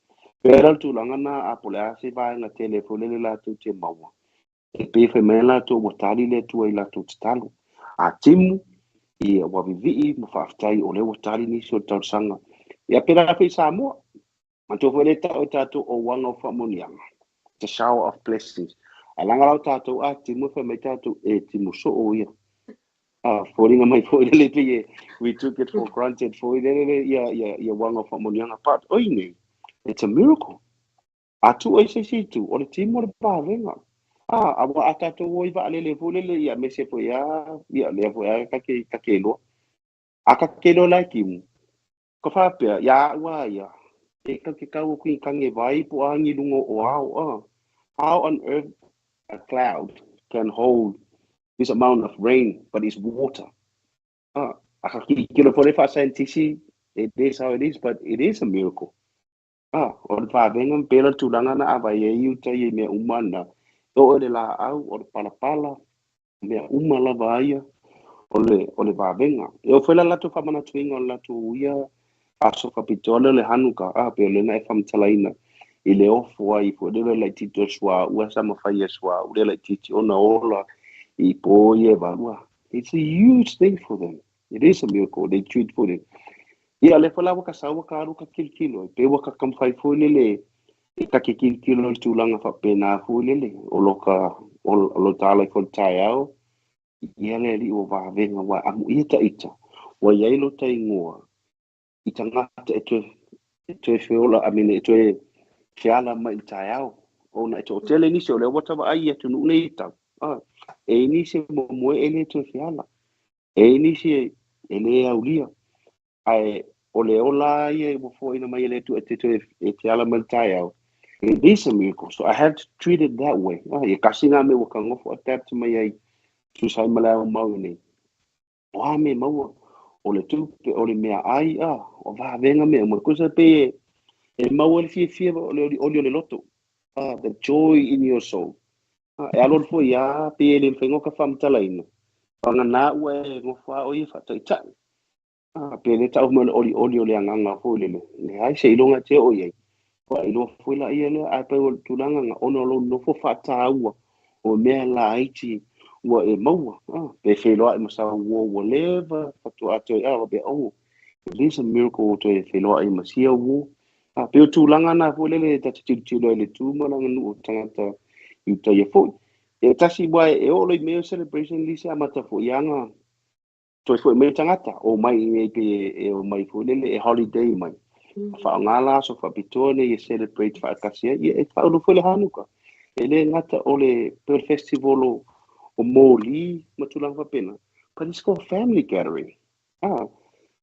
Pera le tulaga na a po o le a se vaega tele foi lele latou te maua. E pei fai mai latou ua tali le Atua i latou tatalo. A timu, ia ua vivii ma faafetai o lea ua tali nisi o le talosaga. Ia pera foi i Samoa. Manatua foi le tau o tatou o uaga o faamanuiaga. The shower of blessings. Ae laga lau tatou a timu e fai mai tatou e timu soo ia. Ah, foliga mai foi lele pei e we took it for granted foi lele le ia ia ia uaga o faamanuiaga. But oi nei, it's a miracle. A tuu ai se isi itu, o le timu o le vavega. Ah, a ua a tatou o i vaalele foi lele ia mese foi a ia lea foi a ka ke iloa. A ka ke iloa la e timu. Ka faapea, ia au a ia, e ka ke kau o kui kange vai po a angi lunga o ao a. How on earth a cloud can hold this amount of rain, but it's water. Ah, a ka ki kilo fo le fa scientist, it is how it is, but it is a miracle. Ah, o le vavega ma pela tulaga na a vai ai uta i mea uma na. O le la au, o le palapala, mea uma lava ia, o le vavega. E o foi la latou faamanatuina o le latou ia aso faapitoa lea o le Hanukkah, a pe o lena e faamatalaina i le ofo ai foi lele laitiiti o le suauu sa mafai e suauu lea laitiiti ona ola i po ia e 8. It's a huge thing for them. It is a miracle. They treat for them. Ia le foi la ua ka sau ua ka alu ka kilokilo e pe ua ka kamafai foi lele e ka ke kilokilo le tulaga faapena foi lele o lo ka o lo tala foi le taeao ia le Alii ua vavega ua amu ia ta ita ua iai lo ta igoa i tagata e toe feola, I mean, e toe feala mai i le taeao ona e toatele nisi o lea ua tavaai i atunuu nei i tau. Ah, e nisi e momoe e le toe feala. E nisi e le aulia. Ae o le ola ia ua foaina mai e le Atua e te toe e te ala mai le taeao. It is a miracle. So I have to treat it that way. Ah, ia kasi ngā mea ua ka ngofo adapt mai ai tusa ai ma le ao mau nei. O a me maua o le tupe, o le mea ai, a, o vavega mea uma. Kusa pe e maua le fiafia o le oli oli o le loto. Ah, the joy in your soul. Ah, e alo foi a pe e le mawhai ka whamtalaina. Wanga nā ua e ngofo a o ia whataitai. Ah, pe le tau mai le oli oli o le anganga foi lele. Le ai se ilonga te o iai. Wa iloa foi la ia lea, ai pe o le tulaga nga ona o lou nofo faataua o mea laiti ua e maua. Ah, pe wheloa e masau ua ua leva, fatua atoe a wape oh, it is a miracle toe wheloa e masia ua. Ah, pe o tulaga na foi lele ta te tilotilo ai le tu ma langa nuu o tagata i uta ia foi. E tasi ua e oo loi mea o celebration lise amata foi anga toe foi mai tagata o mai i nei pe e o mai foi lele e holiday mai. Whaonga la aso faapitoa nei e celebrate faatasi ai, ia e whaulu foi le Hanukkah. E le gata o le pe o le festival o mōlī ma tulaga faapena. But it's called family gathering. Ah,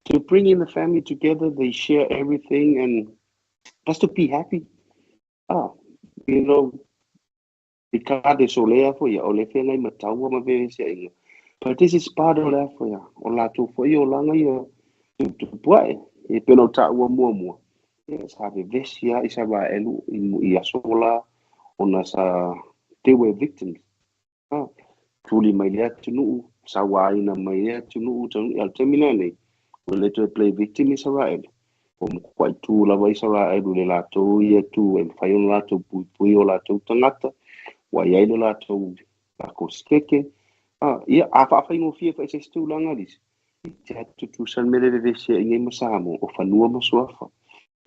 to bring in the family together, they share everything and just to be happy. Ah, regardless o lea foi o le whengai mataua ma vevesiaʻiga. But this is part o lea foi o latou foi olaga ia tupuaʻe e pei ona taua muamua. Ia sa vevesi a Isaraelu i aso la ona sa they were victims. Ah, tuli mai le atunuu, sauaina mai le atunuu ia le taimi lenei, ua le toe play victim Israel. O matuai tu lava Israel le latou ia tu e mafai ona latou puipui o latou tagata, ua i ai le latou takou sikeke. Ia, a faafaigofie foi i se isi tulaga lisi, e te atu tutusa le mea le vevesi ai nei ma Samoa, o fanua ma suafa.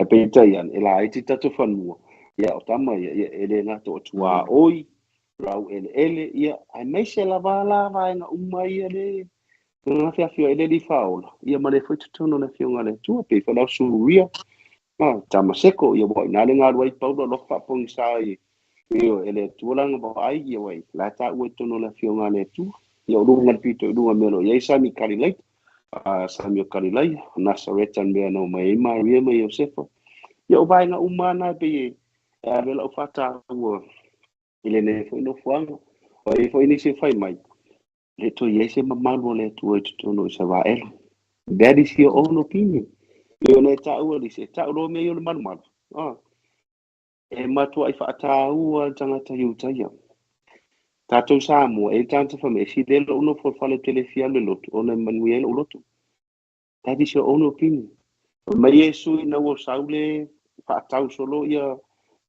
Ae peitai ane, e laiti tatou fanua, ia o tama ia, ia e le gata o tuaoi, laueleele, ia aemaise lava la vaega uma ia le gafiafi ai le Alii Faaola, ia ma le foi totonu o le Afioga a le Atua, pei foi la o Suria, Tamaseko, ia ua i ina le galu ai Paulo alofa faapogisa i e le Atua lana vaai, ia uai, la e taua i totonu o le Afioga a le Atua. Ia o luga le pito i luga mea o lo o i ai Sami Kalilaita, Sami o Kalilaia, Nasareta mea na omai ai Maria ma Iosefa. Ia o vaega uma na e pei e ave lau faataua i lenei foi nofoaga. O ai foi nisi e fai mai, le toe i ai se mamalu o le Atua i totonu o Isaraelu. That is your own opinion. Ia ona e taua lisi, e tau loa mea ia o le malumalu. E matuai faataua le tagata Iutaia. Tatou Samoa, e tagata fai mai, e sili ai lou nofo i le fale tele fia alu i le lotu, ona e manuia ai lou lotu. That is your own opinion. Fai mai Iesu ina ua sau le faatau solo ia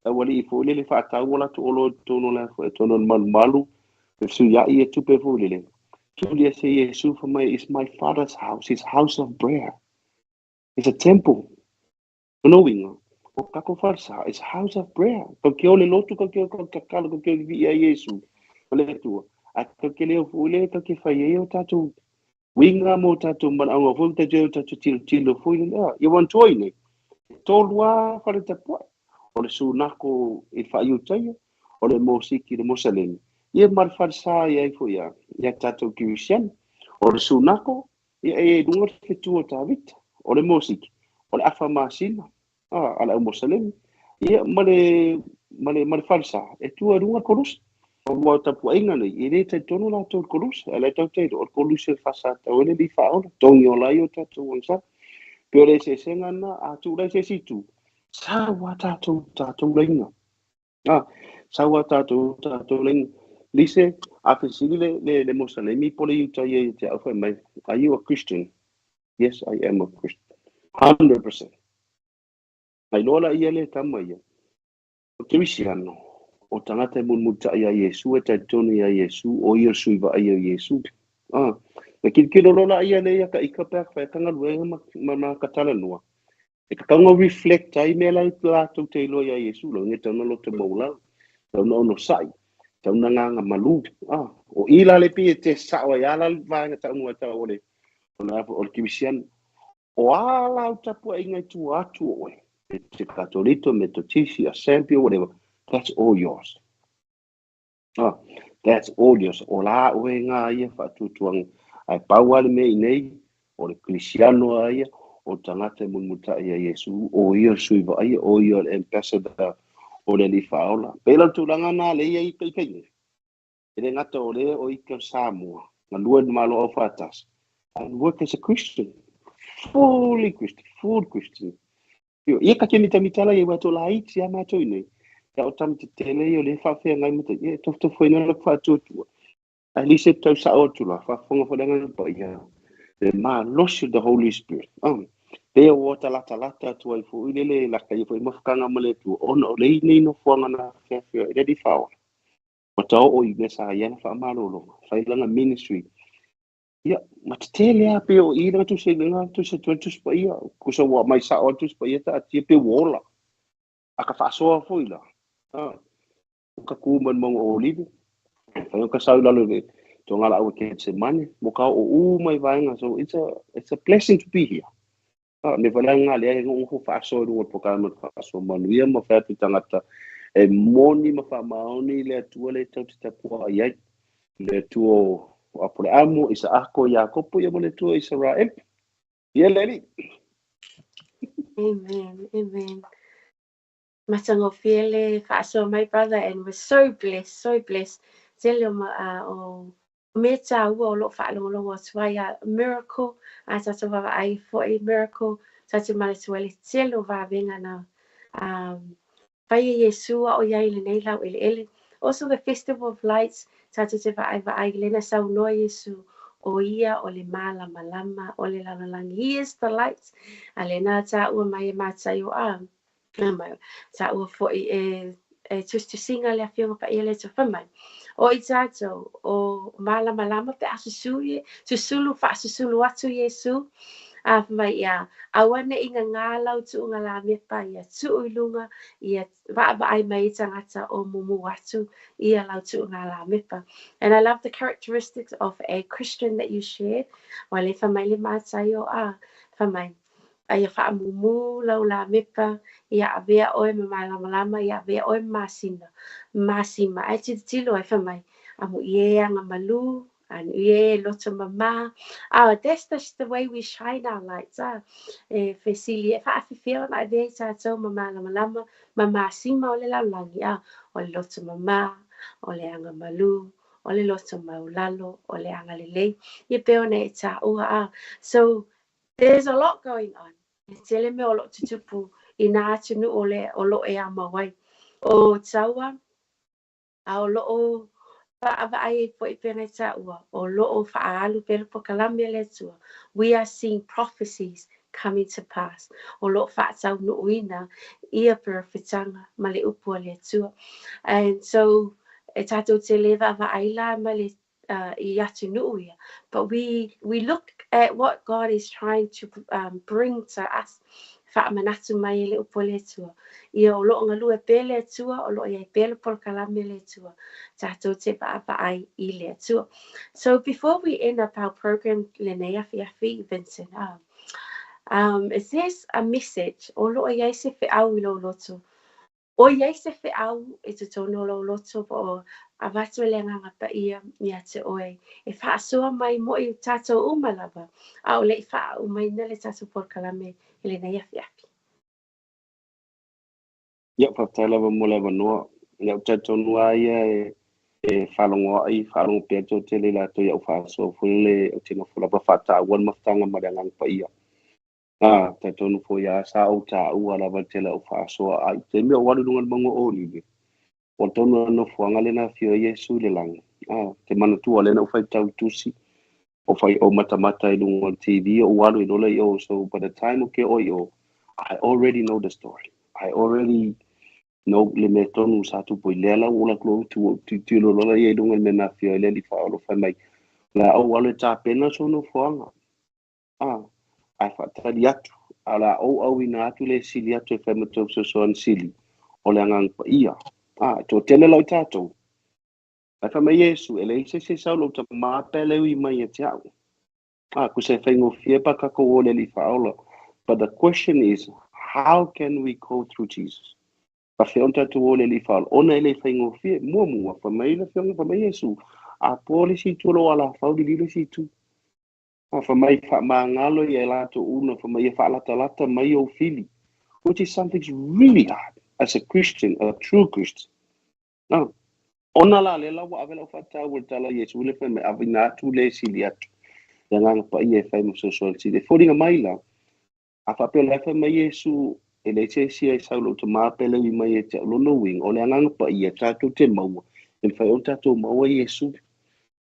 aualii foi lele faatau o latou oloa i totonu o le totonu o le malumalu, e fesuiai e tupe foi lele. Tuli ese Iesu fai mai, "It's my Father's house, it's house of prayer. It's a temple." O lona uiga, o tatou falesa, it's house of prayer. Kau ke o le lotu, kau ke o kau tatalo, kau ke o vivii ai Iesu, o le Atua. Ae kau ke leo foi le kau ke fai ai o tatou uiga mo tatou manaoga foi, tatou o tatou tilotilo foi lele. Ia ua toi nei, e tolu lava fale tapuai. O le sunako i le faaiutaia, o le mosiki i le Mosalemi, ia ma le falesa i ai foi ia, ia tatou Kirisiano. O le sunako, ia e i luga le fetu o Tavita. O le mosiki, o le afa masina, a le au Mosalemi, ia ma le, ma le, ma le falesa, e tua i luga le kolusi. O ua tapuaiga nei, e le talitonu latou i le kolusi, ae la e tatou te iloa, o le kolusi o le faasatau ai le Alii Faaola, togi ola ai o tatou agasala. Pei o le eseesega lena, a tuu la i se isi itu, sau a tatou, tatou laina. Sau a tatou, tatou laina. Lise, a fesili le Mosalemi po le Iutaia ia te au fai mai, "Are you a Christian?" "Yes, I am a Christian. 100%." Nai loa la ia le tama ia. O Kerisiano, o tagata e mulimulita'i ia Iesu e talitonu iā Iesu, o ia le sui vaaia o Iesu. Na kilokilo loa la ia le ia ka ika pe a fai ka galuega ma ma ka talanoa. E tatau ona reflect ai mea la latou te iloa iā Iesu, lo e tatau ona loto maualalo, tatau ona onosai, tatau ona agaga malu. O i la le pei e te sao ai a la le vaega taunuu ai tau o le o le Kerisiano. O a lau tapuaiga i tua atu o oe, e te Katolito, Metotisi, Assembly, or whatever, that's all yours. That's all yours. O la oe ngā ia whaatutuanga. Ae pau a le mea i nei, o le Kerisiano a ia, o tagata e mulimulita'i ia Iesu, o ia le sui vaaia, o ia le ambassador o le Alii Faaola. Pei la o le tulaga na le ia i kai nei. E le gata o le o ika o Samoa, galue le Malo Aufaatasi, and work as a Christian, fully Christian, full Christian. Ia ka te mitamitala ia ua laiti a matou i nei. Ia o tama tetele ia o le faafeagai ma te, ia e tofutofuina le faatuatua. Ae lise tau sao atu la, faafofoga foi le Agaga Paia, le malosi o the Holy Spirit. Pe ua talatalata atu ai foi lele laka ia foi mafutaga ma le Atua, ona o le nei nofoaga na afeafea i le Alii Faaola. Ua taoo i mea sa ia na faamalologa, fai lana ministry. Ia, ma tetele lava pe o i lana tusi lana tusi atu ai le Tusi Paia, kusa ua aumai sao lava le Tusi Paia taatia pe ua ola. A ka faasoa foi la, o ka ku mai le mauga o Olive, fai o ka sau i lalo i le togalaau e Ketsemane, mo ka oo uma i vaega. So it's a blessing to be here. Me wale ngā lea e ngongo faasoa i luga o le polokalame o le faasoa manuia ma fai atu i tagata e moni ma faamaoni le Atua le tau te tapua'i ai. Le Atua o Aperehamo, Isaako, Iakopo ia ma le Atua o Isaraelu. Ia le Alii. Amen. Amen. Matagofie le faasoa mai, brother, and we're so blessed, so blessed. Tele o, ma, o mea tāua o loo faalogologo atu ai a miracle, a tatou vaavaai foi miracle, tatou manatua ai le tele o vavega na fai e Iesu a o iai lenei laueleele. Also the Festival of Lights, tatou te vaai vaai lena saunoa Iesu o ia o le malamalama o le lalolagi. He is the light. A lena tāua mai e Mataio a ma tāua foi e e tusitusiga a le Afioga Paia le Atua fai mai, O i tatou o malamalama pe a susu susulu faasusulu atu Iesu, a fai mai ia aua ne i gagā lau tuuga lamepa ia tuu i luga ia vaavaai mai ai tagata o mumu atu ia lau tuuga lamepa. And I love the characteristics of a Christian that you shared. Ua le fai mai le Mataio a fai mai aia faamumu lau lamepa ia avea oe ma malamalama ia avea oe ma masina masima ae tilotilo ai fai mai amuia e agamalu amuia e loto mamā. Ah, that's just the way we shine our lights. Ah, e fesili e faafefea ona avea i tatou ma malamalama ma masima o le lalolagi. Ah, o le loto mamā, o le agamalu, o le loto maulalo, o le agalelei. Ia pei ona e taua. Ah, so there's a lot going on. E tele mea o loo tutupu i nā atunuu o le o loo e amau ai. O taua, a o loo vaavaai ai foi pei ona e taua, o loo faaalu pea le polokalame a le Atua. We are seeing prophecies coming to pass. O loo faataunuuina ia perofetaga ma le upu a le Atua. And so, e tatou te le vaavaai la ma le i atunuu ia. But we look at what God is trying to bring to us. Faamanatu mai e le upu a le Atua. Ia o loo galue pea le Atua, o loo iai pea le polokalame a le Atua. Tatou te vaavaai i le Atua. So before we end up our program lenei afiafi, Vincent, is there a message o loo iai se feau i lou loto? O i ai se feau i totonu o lou loto po o avatu e le Agaga Paia ia te oe e faasoa mai mo i tatou uma lava, a o le i faaumaina le tatou polokalame i lenei afiafi? Ia, faafetai lava mo le avanoa. Ia, ou te talitonu lava ia e faalogo ai, faalogo pea le toatele i latou i au faasoa foi lele ou te nofo lava faataua le mafutaga ma le Agaga Paia. A, talitonu foi lava sa ou taua lava le tele o au faasoa a i taimi o ou alu i luga o le mauga o Olive, ua tonu lava le nofoaga lea na afio ai Iesu i le lagi. A, te manatua lea na ou faitau tusi, o fai ou matamata i luga o le TV, ou alu ai loa i o. So by the time o ke oo i o, I already know the story. I already know le mea tonu sa tupu i lea la ua ola atu loa ou tu, ou tilotilo loa la ia i luga i le mea na afio ai le Alii Faaola fai mai, o le a ou alu e tapena sou nofoaga. A, ae faatali atu, a o le a ou auina atu le sili atu e fai ma tou fesoasoani sili, o le Agaga Paia. A, e toatele la i tatou. Ae fai mai Iesu, e leai se isi e sau lou Tama pe le ui mai ia te au. A, kusa e faigofie pa takou o le Alii Faaola. But the question is, how can we go through Jesus? Faafefea ona tatou o i le Alii Faaola? Ona e le faigofie. Muamua, fai mai le Afioga, fai mai Iesu, a po le isi itu o lou alafau, liliu le isi itu. A fai mai faamagalo ia e latou una, fai mai ia faalatalata mai ou fili, which is something really hard as a Christian, a true Christian. No. Ona la lea la ua ave lau faataua i le tala a Iesu le fai mai, avina atu le sili atu le Agaga Paia e fai ma fesoasoani sili. E foliga mai la, a faapea o la e fai mai Iesu, e leai se isi e sau lou tama pe le ui mai ia te au lona uiga, o le Agaga Paia tatou te maua, e mafai ona tatou maua Iesu.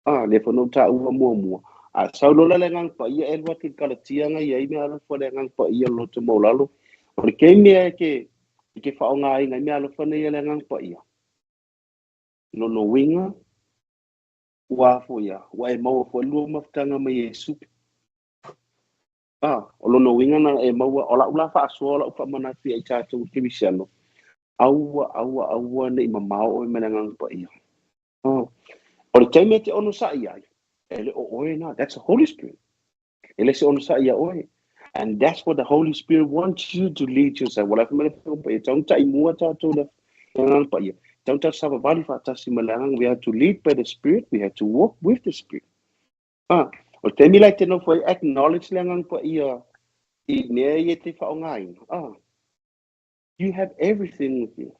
A, lea foi na ou taua muamua. A sau loa la le Agaga Paia e alu atu i le Kalatia na i ai meaalofa o le Agaga Paia o le loto maualalo. O le taimi e ke, i ke faaaogaina ai meaalofa nei a le Agaga Paia, lona uiga, ua a foi a, ua e maua foi le lua mafutaga ma Iesu. A, o lona uiga na e maua, o lau la faasoa, o lau faamanatu ia i tatou kerisiano, aua, aua, aua ne i mamao oe ma le Agaga Paia. Oh. O le taimi e te onosai ai, e le o oe na, that's the Holy Spirit. E le se onosai ia oe. And that's what the Holy Spirit wants you to lead yourself. Wala fai mai le Afioga Paia, tau na taimua tatou le Agaga Paia. Tau na tatou savavali faatasi ma le Agaga. We have to lead by the Spirit, we have to walk with the Spirit. Ah, o le taimi la e te nofo ai, acknowledge le Agaga Paia i mea ia e te faaaogaina. Ah, you have everything with you.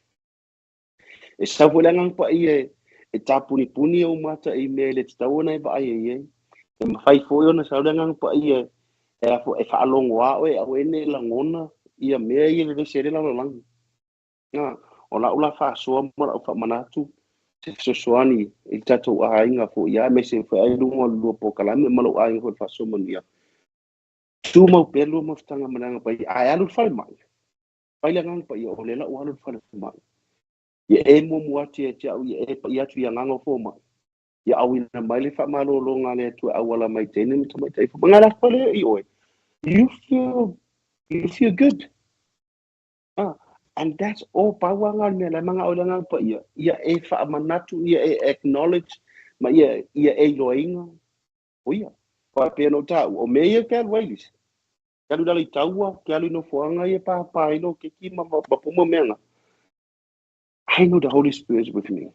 E sau foi le Agaga Paia e tāpunipuni ou mata i mea e le tatau ona e vaai ai ai. E mafai foi ona sau le Agaga Paia e, e faalogo a oe, aua ne i lagona ia mea ia e vevesi ai le lalolagi. Na, o lau la faasoa ma lau faamanatu, se fesoasoani i le tatou aiga foi ia, aemaise foi ai luga o le lua polokalame ma lou aiga foi le faasoa manuia. Tumau pea lua mafutaga ma le Agaga Paia, ae alu i le falemai. Fai le Agaga Paia, o lea la ua alu i le falemai. Ia e muamua atu ia te au, ia e paʻi atu i agaga o fomai. Ia auina mai le faamalologa a le Atua e auala mai teine ma tamaitai fomai. Gala atu lea i oe. You feel, you feel good. Ah, and that's all pau aga o le mea la e manao i le Agaga Paia, ia e faamanatu, ia e acknowledge, ma ia, ia e iloaina, o ia. Faapea ona ou taua, o mea ia ke alu ai lisi. Ke alu i lalo i taua, ke alu i nofoaga ia e pāpā ai lo keiki ma, ma, ma puma mea na. I know the Holy Spirit is with me.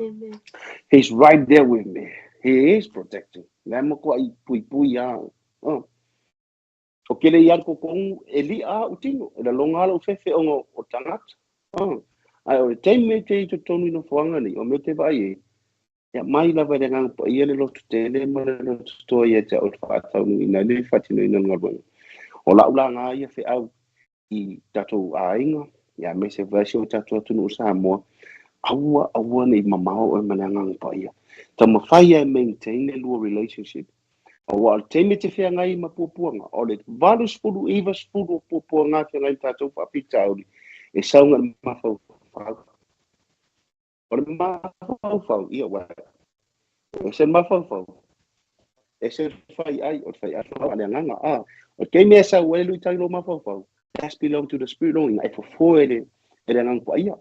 Amen. He's right there with me. He is protecting. La matuaʻi puipui a. Oh. O kele i alu kokongu e liʻa aʻu tino, e lalonga a loʻu fefe ona o tagata. Oh. Ae o le taimi e te i totonu i nofoaga nei, o mea te vaai ai, ia mai lava i le Agaga Paia le loto tele ma le loto toa ia te au e faataunuuina ai le faatinoina o le galuega. O la'u laga ia feau i tatou aiga, ia aemaise foi si o tatou atunuu o Samoa, aua, aua ne i mamao oe ma le Agaga Paia. Taumafai e maintain le lua relationship. Aua o le taimi e te feagai ma puapuaga, o le 80, 90 o puapuaga e feagai ma tatou faafitauli, e sau i le mafaufau. O le mafaufau, ia ua ese le mafaufau, ese le faiai, o le faiai a le agaga. A, o le taimi e sau ai le luitau i lou mafaufau, that's belong to the spirit lona uiga, e fofo e le, e le Agaga Paia.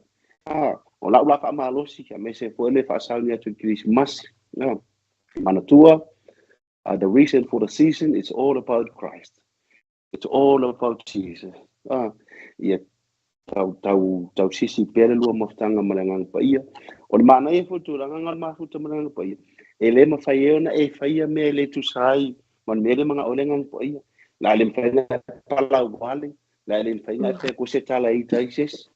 A, o la'u la faamalosi, aemaise foi le faasauni atu i le Kerisimasi. A, manatua, the reason for the season is all about Christ. It's all about Jesus. Ah, ia tau, tau, tau sisi pea le lua mafutaga ma le Agaga Paia. O le manaia foi o le tulaga o le mafuta ma le Agaga Paia, e le mafai ai ona e faia mea e le tusa ai ma le mea lea e manao ai le Agaga Paia. La e le mafai ona e palau wale, la e le mafai ona e fai atu se tala e ita ai se isi.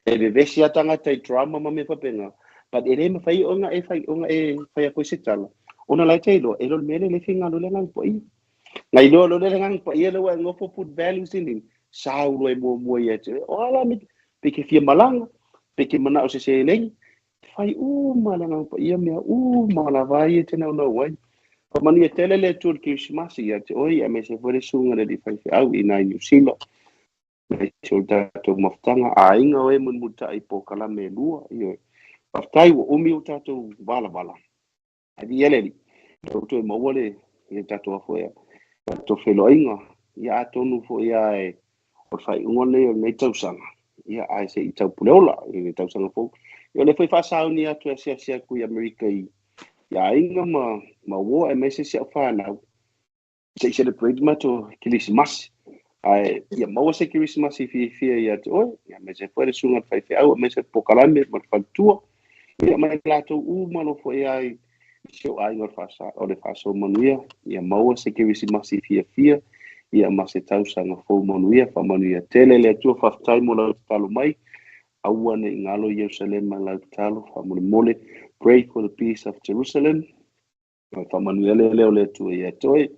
E vevesi lava tagata i drama ma mea faapena, but e le mafai ona e fai, ona e fai atu ai se tala, ona la e te iloa, e le o le mea lea e le finagalo ai le Agaga Paia. Na iloa loa le Agaga Paia lea ua e nofo put values in him, sau loa e muamua ia te oe, o a la mea, pe ke fia malaga, pe ke manao i se seleni, fai uma le Agaga Paia mea uma lava ia e te naunau ai. Faamanuia tele le Atua i le Kerisimasi ia te oe, aemaise foi le susuga i le alii faifeau i ina i Niu Sila. Aemaise o le tatou mafutaga, aiga o e mulimulitai i polokalame e lua, ioe. Faafetai ua umi o tatou valavala. Ae viia le Alii, lea ua toe maua le ia tatou afua ia tatou feiloaiga. Ia atonu foi lava e o le faaiuga lenei o lenei tausaga, ia ae se i tau pule ola i le tausaga fou. Ia o lea foi e faasauni atu e asiasi atu i Amerika i aiga ma ma uo aemaise si au fanau se i celebrate matou Kerisimasi. Ae ia maua se Kerisimasi fiafia ia te oe, ia aemaise foi le susuga i le faifeau, aemaise le polokalame ma le faletua, ia ma i latou uma o lo o foi ai i si ou aiga o le faasa, o le faasoa manuia, ia maua se Kerisimasi fiafia, ia ma se tausaga fou manuia, faamanuia tele le Atua, faafetai mo lau tatalo mai, aua ne i galo Ierusalema i lau tatalo, faamolemole, pray for the peace of Jerusalem. Faamanuia le leo le Atua ia te oe.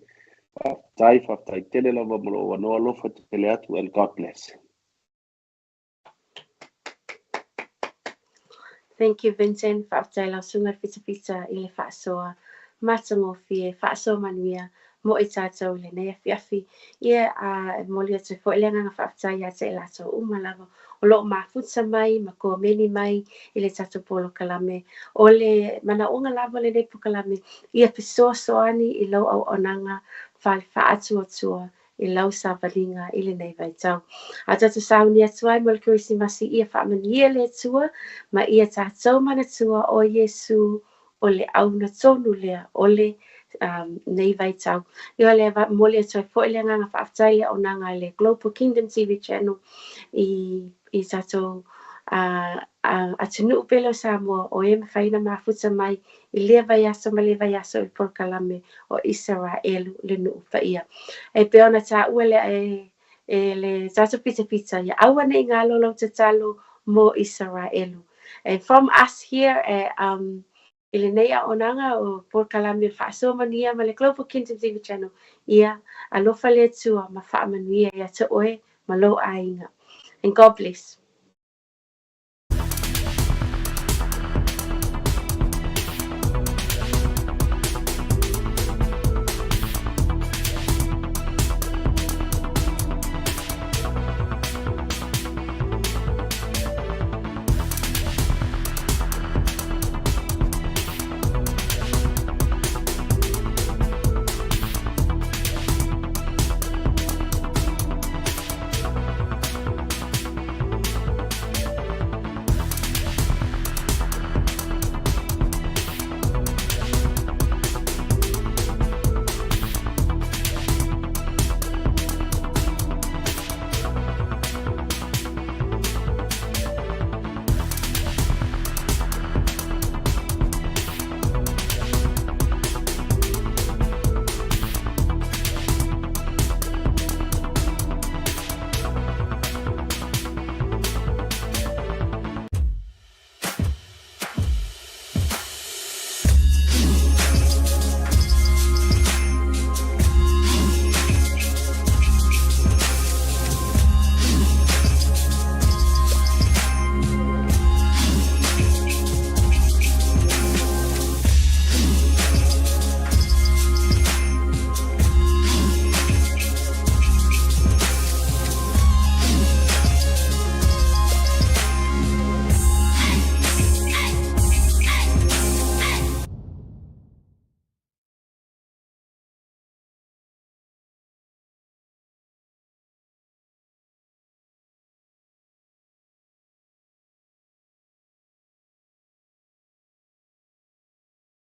Faafetai, faafetai tele lava ma lou avanoa alofa tele atu and God bless. Thank you Vincent, faafetai lau susuga le fitafita i le faasoa matagofie, faasoa manuia mo i tatou i lenei afiafi. Ia, a e momoli atu ai foi le agaga faafetai ia te i latou uma lava o lo o mafuta mai ma komeni mai i le tatou polokalame. O le manaoga lava o lenei polokalame, ia fesoasoani i lau auaunaga faale-faatuatua i lau savaliga i lenei vaitau. A tatou sauni atu ai mo le Kerisimasi, ia faamanuia le Atua ma ia tatou manatua o Iesu o le auna tonu lea o le um, nei vaitau. Ia le momoli atu ai foi le agaga faafetai le auaunaga a le Global Kingdom TV Channel i, i tatou uh, uh, atunuu pele o Samoa o e mafai ona mafuta mai i lea vaiaso ma lea vaiaso i polokalame o Isaraelu le nuu paia. E pei ona taua lea e, e le tatou pitapita, ia aua ne i galo lau tatalo mo Isaraelu. And from us here at um, i lenei auaunaga o polokalame Faasoa Manuia ma le Global Kingdom TV Channel, ia alofa le Atua ma faamanuia ia te oe ma lou aiga. And God bless.